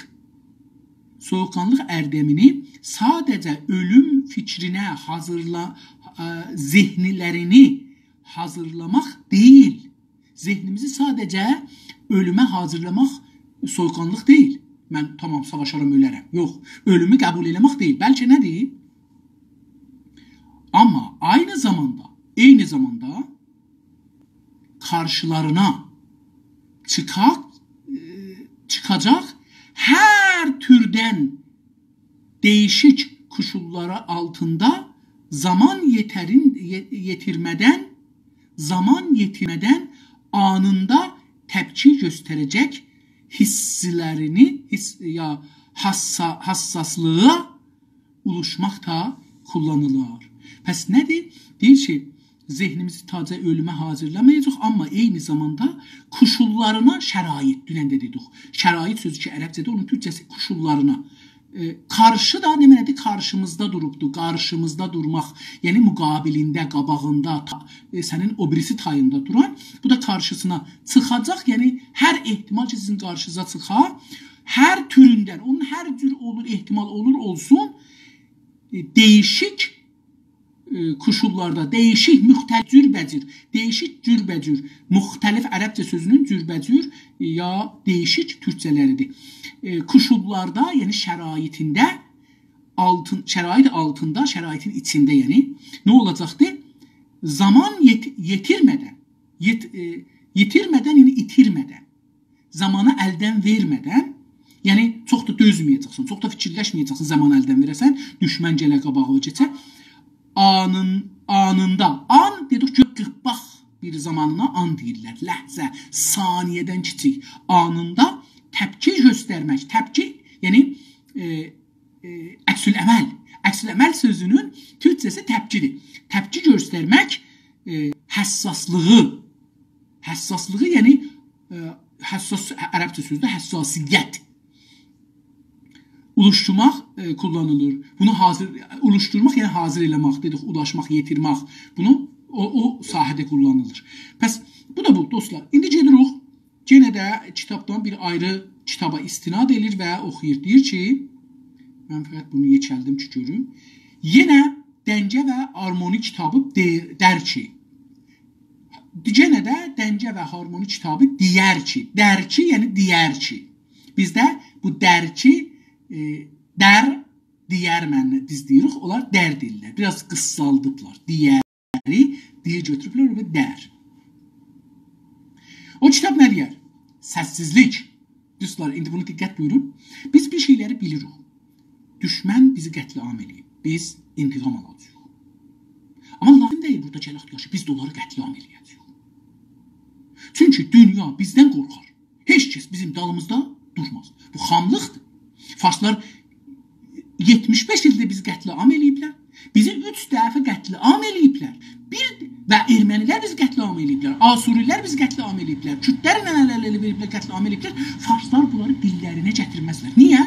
سویوققانلیق اردمینی ساده‌جه اؤلوم فیکرینه حاضیرلا-، ائ، ذهنلرینی حاضیرلاماق دئییل. ذهنیمیزی ساده‌جه اؤلومه حاضیرلاماق سویوققانلیق دئییل. من تامام ساواشارام، اؤلرم. یوخ، اؤلومو قبول ائله‌مک دئییل. بلکه نه‌دیر؟ آمما عینی زاماندا، عینی زاماندا قارشیلارینا چیخاق، ائ، چیخاجاق هر توردن دییشیک کوشوللاری آلتیندا زامان یئترین-، یئ-، یئتیرمه‌دن، زامان یئتیرمه‌دن آنیندا تپکی گؤستره‌جک حیسلرینی، حیس، یا حسا، حساسلیغا اولوشماق دا کوللانیلار. پس نه‌دیر؟ دئییر کی، ذهنیمیزی تازه اؤلومه حاضیرلامایاجاق، آمما عینی زاماندا کوشوللارینا شرایط، دونن ده دئدیک. شرایط سؤزو کی، عربجه‌ده، اونون تورکجه‌سی کوشوللارینا. ائ، قارشی دا نه معنادیر؟ قارشیمیزدا دوروبدور. قارشیمیزدا دورماق، یعنی مقابلینده، قاباغیندا، تا، ائ، سنین او بیریسی تاییندا دوران، بو دا قارشیسینا چیخاجاق. یعنی هر احتمال کی، سیزین قارشینیزا چیخا، هر توروندن، اونون هر جور اولور، احتمال اولور اولسون، ائ، دییشیک ائ، کوشوللاردا دییشیک، مختلف، جوربه‌جور، دییشیک جوربه‌جور، مختلف عربجه سؤزونون جوربه‌جور، ائ، یا دییشیک تورکجه‌لریدیر. ائ، کوشوللاردا، یعنی شرایطینده، آلتین، شرایط آلتیندا، شرایطین ایچینده، یعنی نه اولاجاقدی؟ زامان یئت، یئتیرمه‌دن، یئت، ائ، یئتیرمه‌دن، یعنی ایتیرمه‌دن، زامانی الدن وئرمه‌دن، یعنی چوخ دا دؤزمه‌یه‌جکسن، چوخ دا فیکیرلشمه‌یه‌جکسن، زامانی الدن وئره‌سن، دوشمن گله قاباغا کئچه. آنین، آنیندا، آن دئدیک کی، قیرپاق بیر زامانینا آن دئییرلر، لحظه، ثانیه‌دن کیچیک. آنیندا تپکی گؤسترمک، تپکی، یعنی، ائ، ائ، عکس‌العمل. عکس‌العمل سؤزونون تورکجه‌سی تپکیدیر. تپکی گؤسترمک، ائ، حساسلیغی، حساسلیغی، یعنی، ائ، حساس، عربجه سؤزدور، حساسیت. اولوشدورماق، ائ، کوللانیلیر. بونو حاضیر، اولوشدورماق، یعنی حاضیر ائله‌مک، دئدیک، اولاشماق، یئتیرمک. بونو او، او ساحه‌ده کوللانیلیر. پس، بو دا بو، دوستلار. ایندی گئدیریک. یئنه ده کیتابدان بیر آیری کیتابا استناد ائله‌ییر و اوخویور. دئییر کی، من فقط بونو یئکلدیم کی، گؤروم. یئنه دنگه و هارمونی کیتابی دئ، دئر کی، یئنه ده دنگه و هارمونی کیتابی دئیر کی، دئر کی، یعنی دئیر کی. بیزده بو دئر کی، ائ، دئر، دئیر، من، بیز دئییریک، اونلار دئر دئییرلر. بیر آز قیسالدیبلار. دئیری، دئییر گؤتوروبلر، اونو دئر. او کیتاب نه دئیر؟ سس‌سیزلیک. دوستلار، ایندی بونو دقت بویورون. بیز بیر شئیلری بیلیریک. دوشمن بیزی قتل‌عام ائله‌ییب. بیز انتقام آلاجاغیق. آمما لازیم دئییل بورادا گلک دئیک کی، بیز ده اونلاری قتل‌عام ائله‌یه‌جه‌ییک. چونکی دونیا بیزدن قورخار. هئچ کس بیزیم دالیمیزدا دورماز. بو خاملیقدیر. فارسلار یئتمیش بئش ایلدیر بیزی قتل‌عام ائله‌ییبلر. بیزی اوچ دفعه قتل‌عام ائله‌ییبلر. بیر، و ارمنی‌لر بیزی قتل‌عام ائله‌ییبلر. آسوری‌لر بیزی قتل‌عام ائله‌ییبلر. کوردلر ننه‌لر ائله وئریبلر، قتل‌عام ائله‌ییبلر. فارسلار بونلاری دیللرینه گتیرمزلر. نییه؟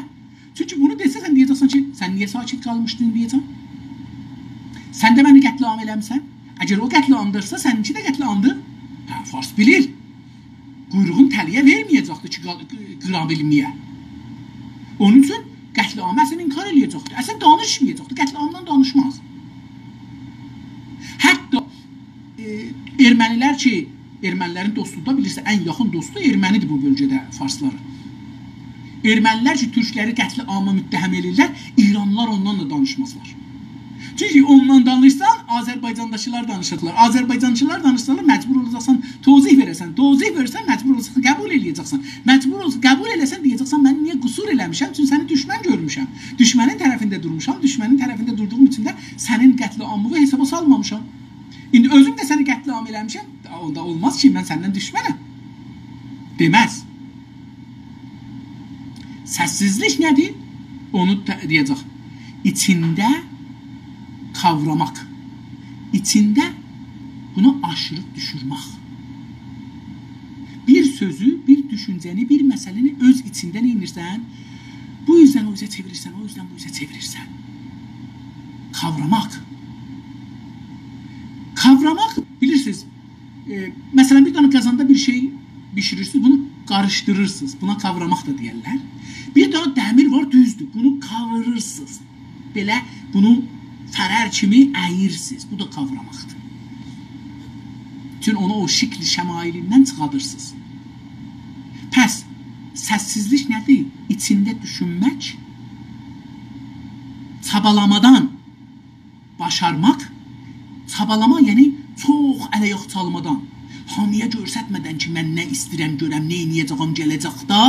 چونکی بونو دئسه، سن دئیه‌جکسن کی، سن نییه ساکت قالمیشدین دئیه‌جم. سن ده منی قتل‌عام ائله‌میسن. اگر او قتل‌عامدیرسا، سنینکی ده قتل‌عامدیر. هه، فارس بیلیر. قویروغون تله‌یه وئرمه‌یه‌جکدیر کی، قال، قیرا بیلمه‌یه. اونون اوچون قتل‌عامی اصلاً انکار ائله‌یه‌جکدیر. اصلاً دانیشمایاجاقدیر. قتل‌عامدان دانیشماز. حتی، ائ، ارمنی‌لر کی، ارمنی‌لرین دوستو دا، بیلیرسن، ان یاخین دوستو ارمنی‌دیر بو بؤلگه‌ده فارسلارین. ارمنی‌لر کی، تورکلری قتل‌عاما متهم ائله‌ییرلر، ایرانلی‌لار اوندان دا دانیشمازلار. چونکی اوندان دانیشسان، آذربایجانداکی‌لار دانیشیرلار. آذربایجانچی‌لار دانیشسالار، مجبور اولاجاقسان توضیح وئره‌سن. توضیح وئرسن، مجبور اولاجاقسان قبول ائله‌یه‌جکسن. مجبور اولسان، قبول ائله‌سن، دئیه‌جکسن، «من نییه قصور ائله‌میشم؟ چونکی سنی دوشمن گؤرموشم. دوشمنین طرفینده دورموشام. دوشمنین طرفینده دوردوغوم اوچون ده سنین قتل‌عامینی حسابا سالمامیشام. ایندی اؤزوم ده سنی قتل‌عام ائله‌میشم. اوندا اولماز کی، من سندن دوشمنم.» دئمز. سس‌سیزلیک نه‌دیر؟ اونو ته، دئیه‌جک. ایچینده قاوراماق. ایچینده بونو آشیریب دوشورمک. بیر سؤزو، بیر دوشونجه‌نی، بیر مسئله‌نی اؤز ایچینده نه ائدیرسن؟ بو اوزدن او اوزه چئویریرسن، او اوزدن بو اوزه چئویریرسن. قاوراماق. قاوراماق، بیلیرسینیز، ائ، مثلا، بیر دنه قازاندا بیر شئی بیشیریرسینیز، بونو قاریشدیریرسینیز. بونا قاوراماق دا دئیرلر. بیر دنه دمیر وار، دوزدور. بونو قاویریرسینیز. بئله بونو فرر کیمی اییرسینیز. بو دا قاوراماقدیر. چون اونو او شکل شمایلیندن چیخادیرسینیز. پس، سس‌سیزلیک نه‌دیر؟ ایچینده دوشونمک، چابالامادان باشارماق، چابالاما، یعنی چوخ ال-آیاق چالمادان، هامییا گؤرستمه‌دن کی، من نه ایسته‌ییرم، گؤرم، نه ائله‌یه‌جه‌یم گله‌جکده،